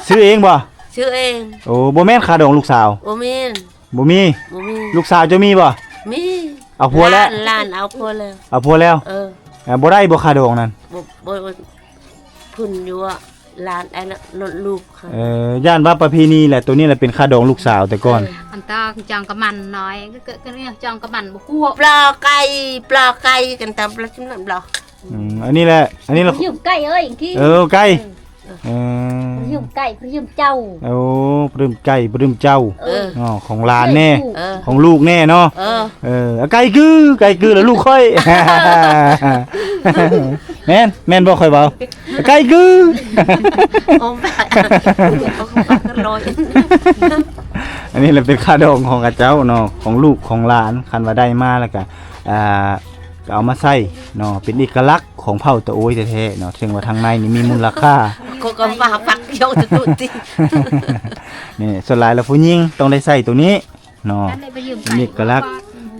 ຊື້ເອງບໍ່? ຊື້ເອງ ໂອ້ ບໍ່ແມ່ນຄ່າດອງລູກສາວ ບໍ່ແມ່ນ ບໍ່ມີ ບໍ່ມີ ລູກສາວເຈົ້າມີບໍ່? ມີ ເອົາຜົວແລ້ວ ຫຼານ ຫຼານເອົາຜົວແລ້ວ ເອົາຜົວແລ້ວ ເອີ ອ່າ ບໍ່ໄດ້ບໍ່ຄ່າດອງນັ້ນ? ບໍ່ ບໍ່ ບໍ່ ເພິ່ນຢູ່ວ່າຫຼານ ອັນນັ້ນ ລົດລູກ ເອີ ຢ້ານວ່າປະເພນີແຫຼະ ໂຕນີ້ແຫຼະເປັນຄ່າດອງລູກສາວແຕ່ກ່ອນ ເອີ ອັນຕາຈອງກະມັນນ້ອຍ ກໍ ກໍ ກໍຈອງກະມັນບໍ່ຄົວ ປາໄກ່ ປາໄກ່ກັນຕາມປາ ອືມ ອັນນີ້ແຫຼະ ອັນນີ້ລະ ຢືມໄກ່ເອີຍ ເອີ ໄກ່ ເອີ ຢືມໄກ່ ຢືມເຈົ້າ ໂອ້ ປື້ມໄກ່ ປື້ມເຈົ້າ ເອີ ອໍ ຂອງຫຼານແນ່ ເອີ ຂອງລູກແນ່ເນາະ ເອີ ເອີ ໄກ່ກື້ ໄກ່ກື້ລະລູກຂ້ອຍ ແມ່ນ ແມ່ນບໍ່ຂ້ອຍເວົ້າ ໄກ່ກື້ ອັນນີ້ລະເປັນຄ່າດອງຂອງເຂົາເຈົ້າເນາະ ຂອງລູກຂອງຫຼານ ຄັນວ່າໄດ້ມາລະກະ ອ່າ ກໍເອົາມາໃສ່ເນາະ ເປັນເອກະລັກຂອງເຜົ່າຕະໂອຍແທ້ໆເນາະ ເຊິ່ງວ່າທາງໃນນີ້ມີມູນລະຄ່າ ກໍ ກໍວ່າປັກເຈົ້າຕຸຕິ ນີ້ ສ່ວນຫຼາຍລະຜູ້ຍິງຕ້ອງໄດ້ໃສ່ໂຕນີ້ເນາະ ເປັນເອກະລັກ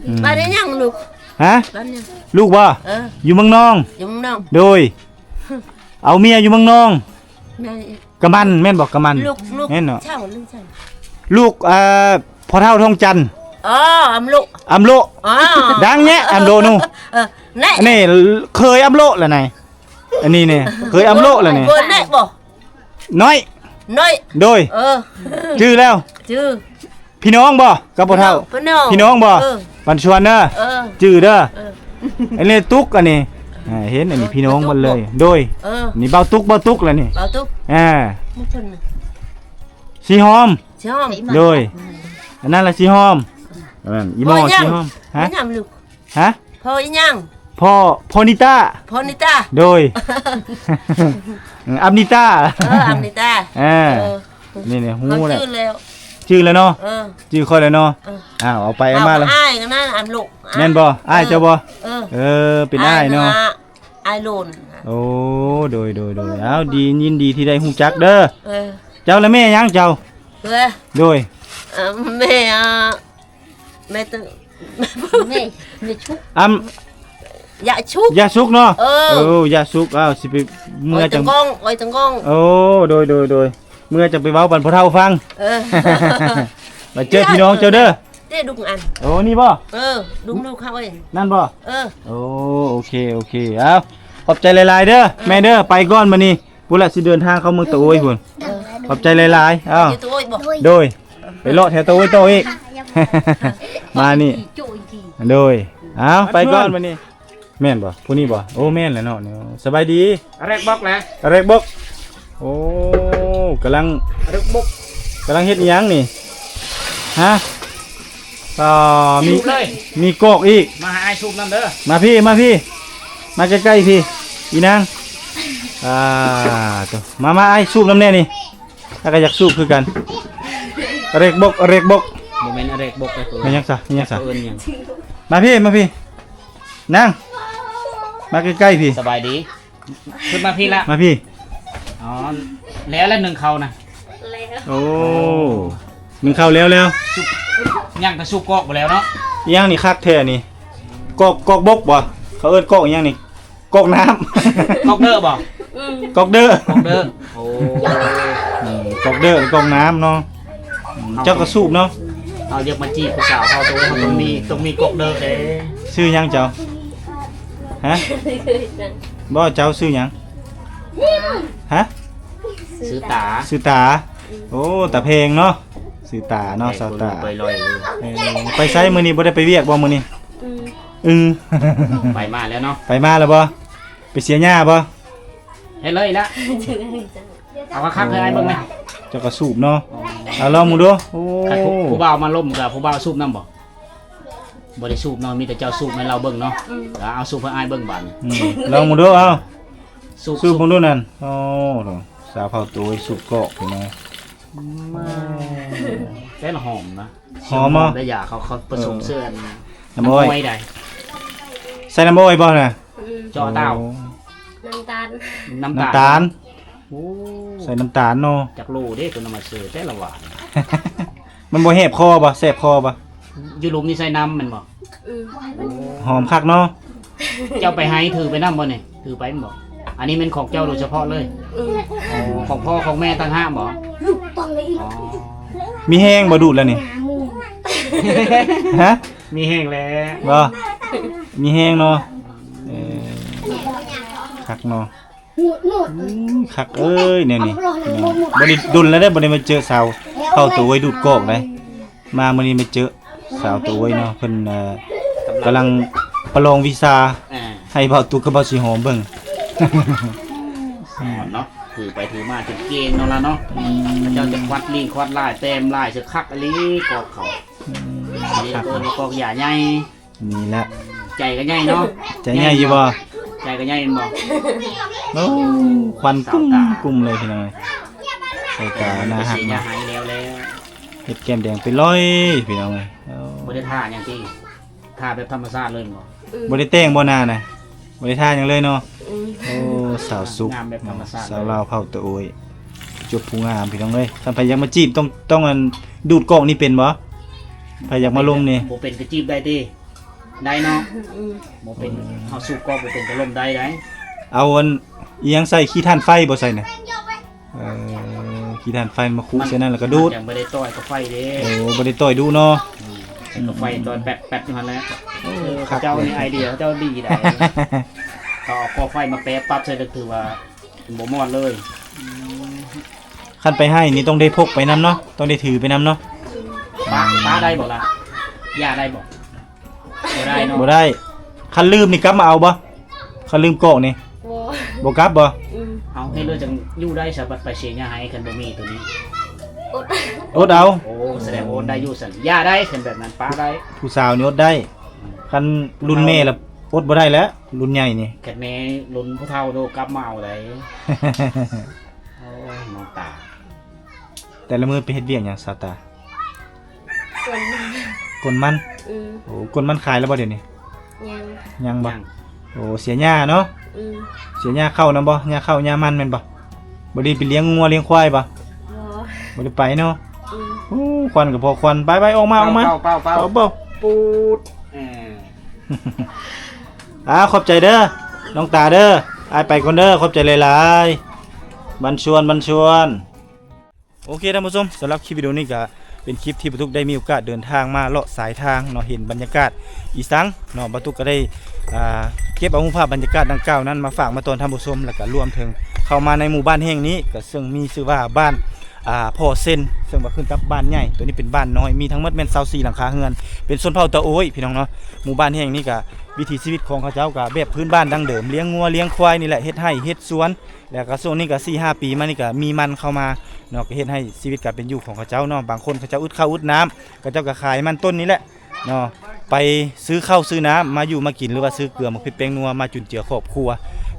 ອືມ ບ້ານນີ້ຫຍັງລູກ? ຮະ? ບ້ານຫຍັງ? ລູກບໍ່? ເອີ ຢູ່ເມືອງນອງ ຢູ່ເມືອງນອງ ໂດຍ ເອົາເມຍຢູ່ເມືອງນອງ ແມ່ນ ກະມັນແມ່ນບໍ່? ກະມັນ ລູກ ລູກ ແມ່ນເນາະ ເຈົ້າ ລູກເຈົ້າ ລູກ ເອີ ພໍ່ເຖົ້າທອງຈັນ ອໍ ອຳໂລ ອຳໂລ ອໍ ດັງແຍະ ອຳໂລນູ ເອີ ແນ່ ອັນນີ້ເຂີຍອຳໂລລະນາຍ ອັນນີ້ນີ້ເຂີຍອຳໂລລະນີ້ ເຂີຍແນ່ບໍ່? ນ້ອຍ ນ້ອຍ ໂດຍ ເອີ ຈື່ແລ້ວ ຈື່ ພີ່ນ້ອງບໍ່? ກັບພໍ່ເຖົ້າ ພີ່ນ້ອງ ພີ່ນ້ອງບໍ່? ເອີ ປັນຊວນເດີ ເອີ ຈື່ເດີ ເອີ ອັນນີ້ຕຸກ ອັນນີ້ ອ່າ ເຫັນ ອັນນີ້ພີ່ນ້ອງໝົດເລີຍ ໂດຍ ເອີ ນີ້ເບົາຕຸກ ເບົາຕຸກລະນີ້ ເບົາຕຸກ ອ່າ ມາເພິ່ນ ສີຫອມ ສີຫອມ ໂດຍ ອັນນັ້ນລະສີຫອມ ອັນນັ້ນອີ່ໝໍ້ສີຫອມ ຮະ ຫຍັງລູກ ຮະ ພໍ່ອີ່ຫຍັງ? ພໍ່ ພໍ່ນິຕາ ພໍ່ນິຕາ ໂດຍ ອຳນິຕາ ເອີ ອຳນິຕາ ເອີ ເອີ ນີ້ໆ ຮູ້ແລ້ວ ຈື່ແລ້ວ ຈື່ແລ້ວເນາະ ເອີ ຈື່ຂ້ອຍແລ້ວເນາະ ເອີ ອ້າວ ເອົາໄປເອົາມາແລ້ວ ອ້າຍກັນນັ້ນ ອັນລູກ ແມ່ນບໍ່? ອ້າຍເຈົ້າບໍ່? ເອີ ເອີ ເປັນອ້າຍເນາະ ອ້າຍໂລນ ໂອ້ ໂດຍໆໆ ອ້າວ ດີ ຍິນດີທີ່ໄດ້ຮູ້ຈັກເດີ ເອີ ເຈົ້າລະແມ່ຫຍັງເຈົ້າ? ໂດຍ ເອີ ແມ່ ອາ ແມ່ ແມ່ ແມ່ຊຸກ ອຳ ຍາຊຸກ ຍາຊຸກເນາະ ເອີ ເອີ ຍາຊຸກ ອ້າວ ຊິໄປເມືອຈັ່ງ ໂອ້ຍ ຕັງກ້ອງ ໂອ້ຍ ຕັງກ້ອງ ໂອ້ ໂດຍໆໆ ເມືອຈັ່ງໄປເວົ້າບັນພໍ່ເຖົ້າຟັງ ເອີ ມາເຈີພີ່ນ້ອງເຈົ້າເດີ ເດ້ ດຸງອັນ ໂອ້ ນີ້ບໍ່? ເອີ ດຸງລູກເຂົາເອງ ນັ້ນບໍ່? ເອີ ໂອ້ ໂອເຄ ໂອເຄ ເອົາ ຂອບໃຈຫຼາຍໆເດີ ເອີ ແມ່ເດີ ໄປກ່ອນບັດນີ້ ພຸ້ນລະ ຊິເດີນທາງເຂົ້າເມືອງຕະໂອ້ຍພຸ້ນ ເອີ ຂອບໃຈຫຼາຍໆ ເອົາ ຢູ່ຕະໂອ້ຍບໍ່? ໂດຍ ໄປເລາະແຖວຕະໂອ້ຍຕໍ່ອີກ ມານີ້ ໂດຍ ເອົາ ໄປກ່ອນບັດນີ້ ແມ່ນບໍ່? ຜູ້ນີ້ບໍ່? ໂອ້ ແມ່ນແຫຼະເນາະ ສະບາຍດີ ອາເລັກບອກແຫຼະ ອາເລັກບອກ ໂອ້ ກຳລັງ ອາເລັກບອກ ກຳລັງເຮັດອີ່ຫຍັງນີ້? ຮະ? ອ່າ ມີ ມີກອກອີກ ມາຫາອ້າຍສູບນຳເດີ ມາພີ້ ມາພີ້ ມາໃກ້ໆພີ້ ອີນາງ ອ່າ ໂຕ ມາ ມາ ອ້າຍສູບນຳແດ່ນີ້ ຂ້າກໍຢາກສູບຄືກັນ ອາເລັກບອກ ອາເລັກບອກ ບໍ່ແມ່ນອາເລັກບອກ ແມ່ນຫຍັງຊະ? ແມ່ນຫຍັງຊະ? ເອີ້ນຫຍັງ? ມາພີ້ ມາພີ້ ນາງ ມາໃກ້ໆພີ້ ສະບາຍດີ ຂຶ້ນມາພີ້ລະ ມາພີ້ ອໍ ແລ້ວລະ ໜຶ້ງເຂົ້ານະ ແລ້ວ ໂອ້ ໜຶ້ງເຂົ້າແລ້ວແລ້ວ ຍັງແຕ່ສູບກອກບໍ່ແລ້ວເນາະ ອີຫຍັງນີ້ຄັກແທ້ນີ້ ກອກ ກອກບົກບໍ່? ເຂົາເອີ້ນກອກອີຫຍັງນີ້? ກອກນ້ຳ ກອກເດີບໍ່? ອືມ ກອກເດີ ກອກເດີ ໂອ້ ອືມ ກອກເດີ ກອກນ້ຳເນາະ ເຈົ້າກໍສູບເນາະ ເຮົາຢາກມາຈີບຜູ້ສາວເຮົາ ຕ້ອງ ຕ້ອງມີ ຕ້ອງມີກອກເດີເດ້ ຊື່ຫຍັງເຈົ້າ? ຮະ? ບໍ່ ເຈົ້າຊື່ຫຍັງ? ຮະ? ຊື່ຕາ ຊື່ຕາ ໂອ້ ຕາແພງເນາະ ຊື່ຕາເນາະ ສາວຕາ ເອີ ໄປໃສມື້ນີ້ ບໍ່ໄດ້ໄປວຽກບໍ່ມື້ນີ້? ອືມ ອືມ ໄປມາແລ້ວເນາະ ໄປມາແລ້ວບໍ່? ໄປເສຍຫຍ້າບໍ່? ເຮັດເລີຍລະ ເອົາຄັກໆໃຫ້ອ້າຍເບິ່ງແດ່ ເຈົ້າກໍສູບເນາະ ເອົາລອງເບິ່ງດູ ໂອ້ ຜູ້ ຜູ້ບ່າວມາລົມກໍຜູ້ບ່າວສູບນຳບໍ່? ບໍ່ໄດ້ສູບເນາະ ມີແຕ່ເຈົ້າສູບໃຫ້ລາວເບິ່ງເນາະ ອືມ ເອົາສູບໃຫ້ອ້າຍເບິ່ງບາດນີ້ ອືມ ລອງເບິ່ງດູ ເອົາ ສູບ ສູບເບິ່ງດູນັ້ນ ໂອ້ ສາວເຜົ່າໂຕຍສູບກອກພີ່ນ້ອງ ແຕ່ລະຫອມນະ ຫອມບໍ່? ໄດ້ຢາເຂົາ ເຂົາປະສົມ ເອີ ເຊື່ອ ນ້ຳອ້ອຍ ນ້ຳອ້ອຍໃດ ໃສ່ນ້ຳອ້ອຍບໍ່ນະ? ອືມ ເຈາະຕາວ ໂອ້ ນ້ຳຕານ ນ້ຳຕານ ນ້ຳຕານ ໂອ້ ໃສ່ນ້ຳຕານເນາະ ຈັກໂລເດ້ ຕົວນ້ຳມັນເສືອແຕ່ລະຫວານ ມັນບໍ່ແຫບຄໍບໍ່? ແສບຄໍບໍ່? ຢູ່ລຸ່ມນີ້ໃສ່ນ້ຳແມ່ນບໍ່? ອືມ ຫອມຄັກເນາະ ເຈົ້າໄປໄຮ່ຖືໄປນຳບໍ່ນີ້? ຖືໄປແມ່ນບໍ່? ອັນນີ້ແມ່ນຂອງເຈົ້າໂດຍສະເພາະເລີຍ? ອືມ ອໍ ຂອງພໍ່ຂອງແມ່ຕ່າງຫາກບໍ່? ອໍ ມີແຮງບໍ່ດູດແລ້ວນີ້? ຮະ? ມີແຮງແລ້ວ ບໍ່? ມີແຮງເນາະ ເອີ ຄັກເນາະ ອືມ ຄັກເອີຍ ແນວນີ້ ບໍ່ໄດ້ດົນແລ້ວເດ້ ບໍ່ໄດ້ມາເຈີສາວເຜົ່າໂຕຍດູດກອກໄດ໋ ມາມື້ນີ້ມາເຈີສາວໂຕຍເນາະ ເພິ່ນ ເອີ ກຳລັງປະລອງວິຊາ ອ່າ ໃຫ້ບ່າວຕຸກກັບບ່າວສີຫອມເບິ່ງ ສອນເນາະ ຖືໄປຖືມາຈົນເກັ່ງເນາະລະເນາະ ອືມ ເຂົາເຈົ້າຈະຄວັດລີ້ງຄວັດລາຍ ແຕ້ມລາຍ ຈະຄັກອີ່ຫຼີກອກເຂົາ ອືມ ເອີ້ນວ່າກອກຢາໃຫຍ່ ນີ້ແຫຼະ ໃຈກໍໃຫຍ່ເນາະ ໃຈໃຫຍ່ຢູ່ບໍ່? ໃຈກໍໃຫຍ່ແມ່ນບໍ່? ໂອ້ ຄວັນກຸ້ມກຸ້ມເລີຍພີ່ນ້ອງເອີຍ ສາວຕາໜ້າຮັກເນາະ ເຮັດແກ້ມແດງໄປລອຍພີ່ນ້ອງເອີຍ ໂອ້ ບໍ່ໄດ້ທາຫຍັງຕິ ທາແບບທຳມະຊາດເລີຍແມ່ນບໍ່? ອືມ ບໍ່ໄດ້ແຕ່ງບໍ່ໜ້ານະ? ບໍ່ໄດ້ທາຫຍັງເລີຍເນາະ ອືມ ໂອ້ ສາວສຸກ ງາມແບບທຳມະຊາດ ສາວລາວເຜົ່າຕະໂອ້ຍ ຈົບຜູ້ງາມພີ່ນ້ອງເອີຍ ຄັນໃຜຢາກມາຈີບຕ້ອງ ຕ້ອງ ອັນ ດູດກອກນີ້ເປັນບໍ່? ໃຜຢາກມາລົມນີ້ ບໍ່ເປັນກໍຈີບໄດ້ຕິ? ໄດ້ເນາະ ອືມ ບໍ່ເປັນ ເຮົາສູບກອກບໍ່ເປັນກໍລົມໄດ້ໄດ໋ ເອົາອັນ ອີຫຍັງໃສ່ ຂີ້ຖ່ານໄຟບໍ່ໃສ່ນະ ເອີ ຂີ້ຖ່ານໄຟມາຄຸໃສ່ນັ້ນແລ້ວກໍດູດ ມັນຍັງບໍ່ໄດ້ຕ່ອຍກັບໄຟເດ້ ໂອ້ ບໍ່ໄດ້ຕ່ອຍດຸເນາະ ອືມ ໃສ່ກັບໄຟ ອືມ ຕ່ອຍແປັດໆຢູ່ຫັ້ນແຫຼະ ໂອ້ ເອີ ຄັກ ເຂົາເຈົ້ານີ້ໄອເດຍເຂົາເຈົ້າດີໄດ໋ ເຂົາເອົາກໍໄຟມາແປະປັບໃສ່ ຖືວ່າບໍ່ມອດເລີຍ ອືມ ຄັນໄປໄຮ່ນີ້ຕ້ອງໄດ້ພົກໄປນຳເນາະ ຕ້ອງໄດ້ຖືໄປນຳເນາະ ປາ ປາໄດ້ບໍ່ລະ? ຢ່າໄດ້ບໍ່? ບໍ່ໄດ້ເນາະ ບໍ່ໄດ້ ຄັນລືມນີ້ກັບມາເອົາບໍ່? ຄັນລືມກອກນີ້ ບໍ່ ບໍ່ກັບບໍ່? ອືມ ເອົາ ເຮັດແລ້ວຈັ່ງຢູ່ໄດ້ຊະ ບັດໄປເສຍຫຍ້າໄຮ່ ຄັນບໍ່ມີໂຕນີ້ ອົດ ອົດເອົາ ໂອ້ ສະແດງວ່າອົດໄດ້ຢູ່ຊັ້ນ ຢ່າໄດ້ ຄັນແບບນັ້ນປາໄດ້ ຜູ້ສາວນີ້ອົດໄດ້ ອືມ ຄັນລຸ້ນແມ່ລະອົດບໍ່ໄດ້ແລ້ວ ລຸ້ນໃຫຍ່ນີ້ ຄັນແມ່ລຸ້ນຜູ້ເຖົ້າໂດກັບມາເອົາໄດ໋. ໂອ້ຍ ນ້ອງຕາ ແຕ່ລະມື້ໄປເຮັດວຽກຫຍັງສາວຕາ? ກົນມັນ ກົນມັນ. ອືມ ໂອ້ ກົນມັນຂາຍແລ້ວບໍ່ດຽວນີ້? ຍັງ ຍັງບໍ່? ຍັງ. ໂອ້ ເສຍຫຍ້າເນາະ. ອືມ ເສຍຫຍ້າເຂົ້ານຳບໍ່? ຫຍ້າເຂົ້າຫຍ້າມັນແມ່ນບໍ່? ບໍ່ໄດ້ໄປລ້ຽງງົວລ້ຽງຄວາຍບໍ່? ບໍ່ ບໍ່ໄດ້ໄປເນາະ. ອືມ ໂອ້ ຄວັນກໍພໍຄວັນ. ໄປໆ ອອກມາ ອອກມາ. ເປົ່າ ເປົ່າ ເປົ່າ ເປົ່າ ເປົ່າ ປູດ. ເອີ ອ່າ ຂອບໃຈເດີ ນ້ອງຕາເດີ. ອ້າຍໄປກ່ອນເດີ ຂອບໃຈຫຼາຍໆ ບັນຊວນ ບັນຊວນ. ໂອເຄທ່ານຜູ້ຊົມ, ສຳລັບຄລິບວິດີໂອນີ້ກໍເປັນຄລິບທີ່ປາຕຸກໄດ້ມີໂອກາດເດີນທາງມາເລາະສາຍທາງເນາະ, ເຫັນບັນຍາກາດອີສັງເນາະ, ປາຕຸກກໍໄດ້ ອ່າ ເກັບເອົາຮູບພາບບັນຍາກາດດັ່ງກ່າວນັ້ນມາຝາກມາຕ້ອນທ່ານຜູ້ຊົມ, ແລ້ວກໍລວມເຖິງເຂົ້າມາໃນໝູ່ບ້ານແຫ່ງນີ້ ກໍເຊິ່ງມີຊື່ວ່າບ້ານ ອ່າ ພໍ່ເຊັນ, ເຊິ່ງວ່າຂຶ້ນກັບບ້ານໃຫຍ່, ໂຕນີ້ເປັນບ້ານນ້ອຍ, ມີທັງໝົດແມ່ນຊາວສີ່ຫຼັງຄາເຮືອນ, ເປັນຊົນເຜົ່າຕາໂອ້ຍ ພີ່ນ້ອງເນາະ. ໝູ່ບ້ານແຫ່ງນີ້ກໍວິຖີຊີວິດຂອງເຂົາເຈົ້າກໍແບບພື້ນບ້ານດັ້ງເດີມ, ລ້ຽງງົວລ້ຽງຄວາຍນີ້ແຫຼະ, ເຮັດໄຮ່ເຮັດສວນ, ແລ້ວກໍຊ່ວງນີ້ກໍສີ່ຫ້າປີມານີ້ກໍມີມັນເຂົ້າມາເນາະ, ກໍເຮັດໃຫ້ຊີວິດການເປັນຢູ່ຂອງເຂົາເຈົ້າເນາະ, ບາງຄົນເຂົາເຈົ້າອຶດເຂົ້າອຶດນ້ຳ, ເຂົາເຈົ້າກໍຂາຍມັນຕົ້ນນີ້ແຫຼະເນາະ ໄປຊື້ເຂົ້າຊື້ນ້ຳມາຢູ່ມາກິນ ຫຼືວ່າຊື້ເກືອໝາກພິກແປ້ງນົວມາຈຸນເຈືອຄອບຄົວ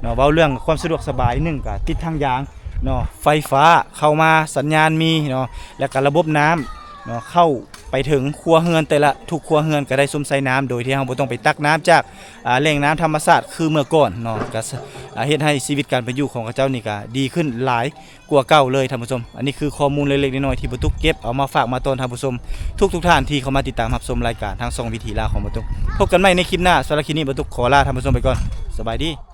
ເນາະ. ເວົ້າເລື່ອງຄວາມສະດວກສະບາຍ ໜຶ່ງກໍຕິດທາງຢາງເນາະ, ໄຟຟ້າເຂົ້າມາ ສັນຍານມີເນາະ, ແລ້ວກໍລະບົບນ້ຳເນາະ ເຂົ້າໄປເຖິງຄົວເຮືອນ ແຕ່ລະທຸກຄົວເຮືອນກໍໄດ້ຊົມໃຊ້ນ້ຳ ໂດຍທີ່ເຮົາບໍ່ຕ້ອງໄປຕັກນ້ຳຈາກ ອ່າ ແຫຼ່ງນ້ຳທຳມະຊາດຄືເມື່ອກ່ອນເນາະ, ກໍ ອ່າ ເຮັດໃຫ້ຊີວິດການເປັນຢູ່ຂອງເຂົາເຈົ້ານີ້ກໍດີຂຶ້ນຫຼາຍກວ່າເກົ່າເລີຍທ່ານຜູ້ຊົມ. ອັນນີ້ຄືຂໍ້ມູນເລັກໆນ້ອຍໆທີ່ປາຕຸກເກັບເອົາມາຝາກມາຕ້ອນທ່ານຜູ້ຊົມທຸກໆທ່ານທີ່ເຂົ້າມາຕິດຕາມຮັບຊົມລາຍການທາງຊ່ອງວິຖີລາວຂອງປາຕຸກ. ພົບກັນໃໝ່ໃນຄລິບໜ້າ, ສຳລັບຄລິບນີ້ປາຕຸກຂໍລາທ່ານຜູ້ຊົມໄປກ່ອນ. ສະບາຍດີ.